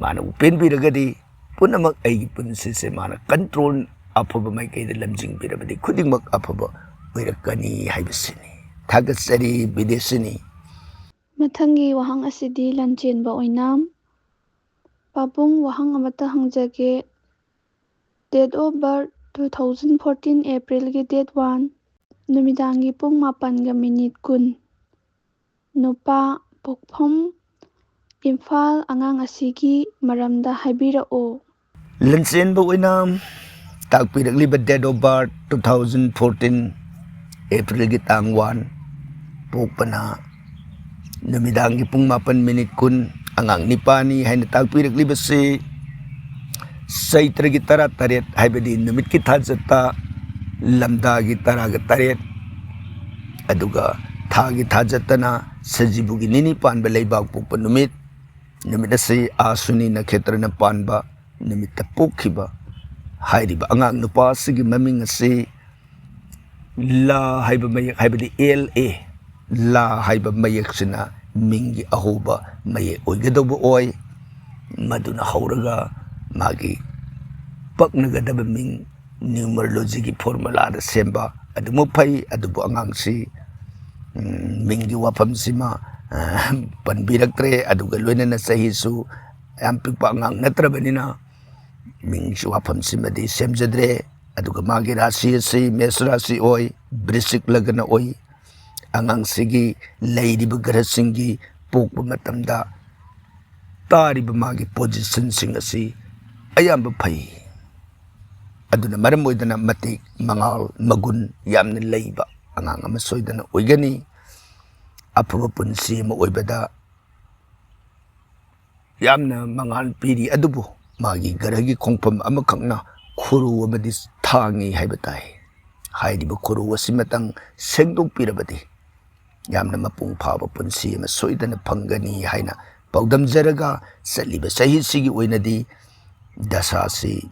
ꯃꯥꯅ ꯄꯦꯟꯕꯤꯔꯒꯗꯤ, ꯄꯨꯝꯅꯃꯛ ꯑꯩꯒꯤ ꯄꯨꯟꯁꯤꯁꯦ ꯃꯥꯅ control, ꯑꯐꯕ ꯃꯥꯏꯀꯩꯗ ꯂꯝꯖꯤꯡꯕꯤꯔꯕꯗꯤ ꯈꯨꯗꯤꯡꯃꯛ ꯑꯐꯕ ꯑꯣꯏꯔꯛꯀꯅꯤ ꯍꯥꯏꯕꯁꯤꯅꯤ꯫ ꯊꯥꯒꯠꯆꯔꯤ, ꯕꯤꯗꯦꯁꯤꯅꯤ꯫ ꯃꯊꯪꯒꯤ ꯋꯥꯍꯪ ꯑꯁꯤꯗꯤ ꯂꯟꯆꯦꯟꯕ ꯑꯣꯏꯅꯥꯝ꯫ ꯄꯥꯕꯨꯡ, ꯋꯥꯍꯪ ꯑꯃꯇ ꯍꯪꯖꯒꯦ꯫ Date of birth two thousand fourteen Aprilꯒꯤ date one, ꯅꯨꯃꯤꯗꯥꯡꯒꯤ ꯄꯨꯡ ꯃꯥꯄꯟꯒ minute ꯀꯨꯟ꯫ ꯅꯨꯄꯥ, ꯄꯣꯛꯐꯝ ꯏꯝꯐꯥꯜ꯫ ꯑꯉꯥꯡ ꯑꯁꯤꯒꯤ ꯃꯔꯝꯗ ꯍꯥꯏꯕꯤꯔꯛꯎ꯫ ꯂꯟꯆꯦꯟꯕ ꯑꯣꯏꯅꯥꯝ, ꯇꯥꯛꯄꯤꯔꯛꯂꯤꯕ date of birth two thousand fourteen Aprilꯒꯤ ꯇꯥꯡ one, ꯄꯣꯛꯄꯅ ꯅꯨꯃꯤꯗꯥꯡꯒꯤ ꯄꯨꯡ ꯃꯥꯄꯟ minute ꯀꯨꯟ, ꯑꯉꯥꯡ ꯅꯤꯄꯥꯅꯤ ꯍꯥꯏꯅ ꯇꯥꯛꯄꯤꯔꯛꯂꯤꯕꯁꯤ ꯆꯩꯇ꯭ꯔꯒꯤ ꯇꯔꯥꯇꯔꯦꯠ, ꯍꯥꯏꯕꯗꯤ ꯅꯨꯃꯤꯠꯀꯤ ꯊꯥꯖꯠꯇ, ꯂꯝꯗꯥꯒꯤ ꯇꯔꯥꯒ ꯇꯔꯦꯠ, ꯑꯗꯨꯒ ꯊꯥꯒꯤ ꯊꯥꯖꯠꯇꯅ ꯁꯖꯤꯕꯨꯒꯤ ꯅꯤꯅꯤ ꯄꯥꯟꯕ ꯂꯩꯕꯥꯛ ꯄꯣꯛꯄ ꯅꯨꯃꯤꯠ꯫ ꯅꯨꯃꯤꯠ ꯑꯁꯤ ꯑꯁ꯭ꯋꯤꯅꯤ ꯅꯈꯦꯇ꯭ꯔꯅ ꯄꯥꯟꯕ ꯅꯨꯃꯤꯠꯇ ꯄꯣꯛꯈꯤꯕ꯫ ꯍꯥꯏꯔꯤꯕ ꯑꯉꯥꯡ ꯅꯨꯄꯥ ꯑꯁꯤꯒꯤ ꯃꯃꯤꯡ ꯑꯁꯤ ꯂꯥ ꯍꯥꯏꯕ ꯃꯌꯦꯛ, ꯍꯥꯏꯕꯗꯤ L A, ꯂꯥ ꯍꯥꯏꯕ ꯃꯌꯦꯛꯁꯤꯅ ꯃꯤꯡꯒꯤ ꯑꯍꯧꯕ ꯃꯌꯦꯛ ꯑꯣꯏꯒꯗꯧꯕ ꯑꯣꯏ꯫ ꯃꯗꯨꯅ ꯍꯧꯔꯒ ꯃꯥꯒꯤ ꯄꯛꯅꯒꯗꯕ ꯃꯤꯡ numerologyꯒꯤ formulaꯗ ꯁꯦꯝꯕ ꯑꯗꯨꯃꯛ ꯐꯩ꯫ ꯑꯗꯨꯕꯨ ꯑꯉꯥꯡꯁꯤ, ꯎꯝ, ꯃꯤꯡꯒꯤ ꯋꯥꯐꯝꯁꯤꯃ, ꯑ, ꯄꯟꯕꯤꯔꯛꯇ꯭ꯔꯦ꯫ ꯑꯗꯨꯒ ꯂꯣꯏꯅꯅ ꯆꯍꯤꯁꯨ ꯌꯥꯝ ꯄꯤꯛꯄ ꯑꯉꯥꯡ ꯅꯠꯇ꯭ꯔꯕꯅꯤꯅ, ꯃꯤꯡꯁꯨ ꯋꯥꯐꯝꯁꯤꯃꯗꯤ ꯁꯦꯝꯖꯗ꯭ꯔꯦ꯫ ꯑꯗꯨꯒ ꯃꯥꯒꯤ ꯔꯥꯁꯤ ꯑꯁꯤ ꯃꯦꯁ ꯔꯥꯁꯤ ꯑꯣꯏ, ꯕ꯭ꯔꯤꯁꯤꯛ ꯂꯒꯅ ꯑꯣꯏ꯫ ꯑꯉꯥꯡꯁꯤꯒꯤ ꯂꯩꯔꯤꯕ ꯒ꯭ꯔꯍꯁꯤꯡꯒꯤ ꯄꯣꯛꯄ ꯃꯇꯝꯗ ꯇꯥꯔꯤꯕ ꯃꯥꯒꯤ ꯄꯣꯖꯤꯁꯟꯁꯤꯡ ꯑꯁꯤ ꯑꯌꯥꯝꯕ ꯐꯩ꯫ ꯑꯗꯨꯅ ꯃꯔꯝ ꯑꯣꯏꯗꯅ ꯃꯇꯤꯛ ꯃꯉꯥꯜ ꯃꯒꯨꯟ ꯌꯥꯝꯅ ꯂꯩꯕ ꯑꯉꯥꯡ ꯑꯃ ꯁꯣꯏꯗꯅ ꯑꯣꯏꯒꯅꯤ꯫ ꯑꯐꯕ ꯄꯨꯟꯁꯤ ꯑꯃ ꯑꯣꯏꯕꯗ ꯌꯥꯝꯅ ꯃꯉꯥꯜ ꯄꯤꯔꯤ, ꯑꯗꯨꯕꯨ ꯃꯥꯒꯤ ꯒ꯭ꯔꯍꯒꯤ ꯈꯣꯡꯐꯝ ꯑꯃꯈꯛꯅ ꯈꯨꯔꯨ ꯑꯃꯗꯤ ꯊꯥꯡꯉꯤ ꯍꯥꯏꯕ ꯇꯥꯏ꯫ ꯍꯥꯏꯔꯤꯕ ꯈꯨꯔꯨ ꯑꯁꯤꯃꯇꯪ ꯁꯦꯡꯗꯣꯛꯄꯤꯔꯕꯗꯤ ꯌꯥꯝꯅ ꯃꯄꯨꯡ ꯐꯥꯕ ꯄꯨꯟꯁꯤ ꯑꯃ ꯁꯣꯏꯗꯅ ꯐꯪꯒꯅꯤ ꯍꯥꯏꯅ ꯄꯥꯎꯗꯝꯖꯔꯒ, ꯆꯠꯂꯤꯕ ꯆꯍꯤꯁꯤꯒꯤ ꯑꯣꯏꯅꯗꯤ ꯗꯁꯥꯁꯤ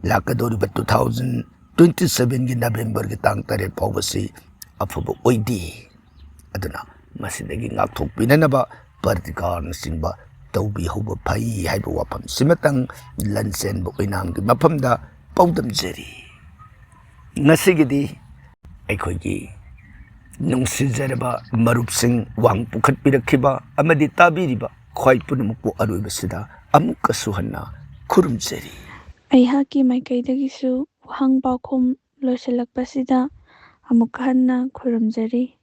ꯂꯥꯛꯀꯗꯧꯔꯤꯕ two thousand twenty sevenꯒꯤ ꯅꯕꯦꯝꯕꯔꯒꯤ ꯇꯥꯡ ꯇꯔꯦꯠ ꯐꯥꯎꯕꯁꯤ ꯑꯐꯕ ꯑꯣꯏꯗꯦ꯫ ꯑꯗꯨꯅ ꯃꯁꯤꯗꯒꯤ ꯉꯥꯛꯊꯣꯛꯄꯤꯅꯅꯕ ꯄ꯭ꯔꯇꯤꯀꯥꯔꯅꯆꯤꯡꯕ ꯇꯧꯕꯤꯍꯧꯕ ꯐꯩ ꯍꯥꯏꯕ ꯋꯥꯐꯝꯁꯤꯃꯇꯪ ꯂꯟꯆꯦꯟꯕ ꯑꯣꯏꯅꯥꯝꯒꯤ ꯃꯐꯝꯗ ꯄꯥꯎꯗꯝꯖꯔꯤ꯫ ꯉꯁꯤꯒꯤꯗꯤ ꯑꯩꯈꯣꯏꯒꯤ ꯅꯨꯡꯁꯤꯖꯔꯕ ꯃꯔꯨꯞꯁꯤꯡ, ꯋꯥꯍꯪ ꯄꯨꯈꯠꯄꯤꯔꯛꯈꯤꯕ ꯑꯃꯗꯤ ꯇꯥꯕꯤꯔꯤꯕ ꯈ꯭ꯋꯥꯏ ꯄꯨꯝꯅꯃꯛꯄꯨ ꯑꯔꯣꯏꯕꯁꯤꯗ ꯑꯃꯨꯛꯀꯁꯨ ꯍꯟꯅ ꯈꯨꯔꯨꯝꯖꯔꯤ꯫ ꯑꯩꯍꯥꯛꯀꯤ ꯃꯥꯏꯀꯩꯗꯒꯤꯁꯨ ꯋꯥꯍꯪ ꯄꯥꯎꯈꯨꯝ ꯂꯣꯏꯁꯤꯜꯂꯛꯄꯁꯤꯗ ꯑꯃꯨꯛꯀ ꯍꯟꯅ ꯈꯨꯔꯨꯝꯖꯔꯤ꯫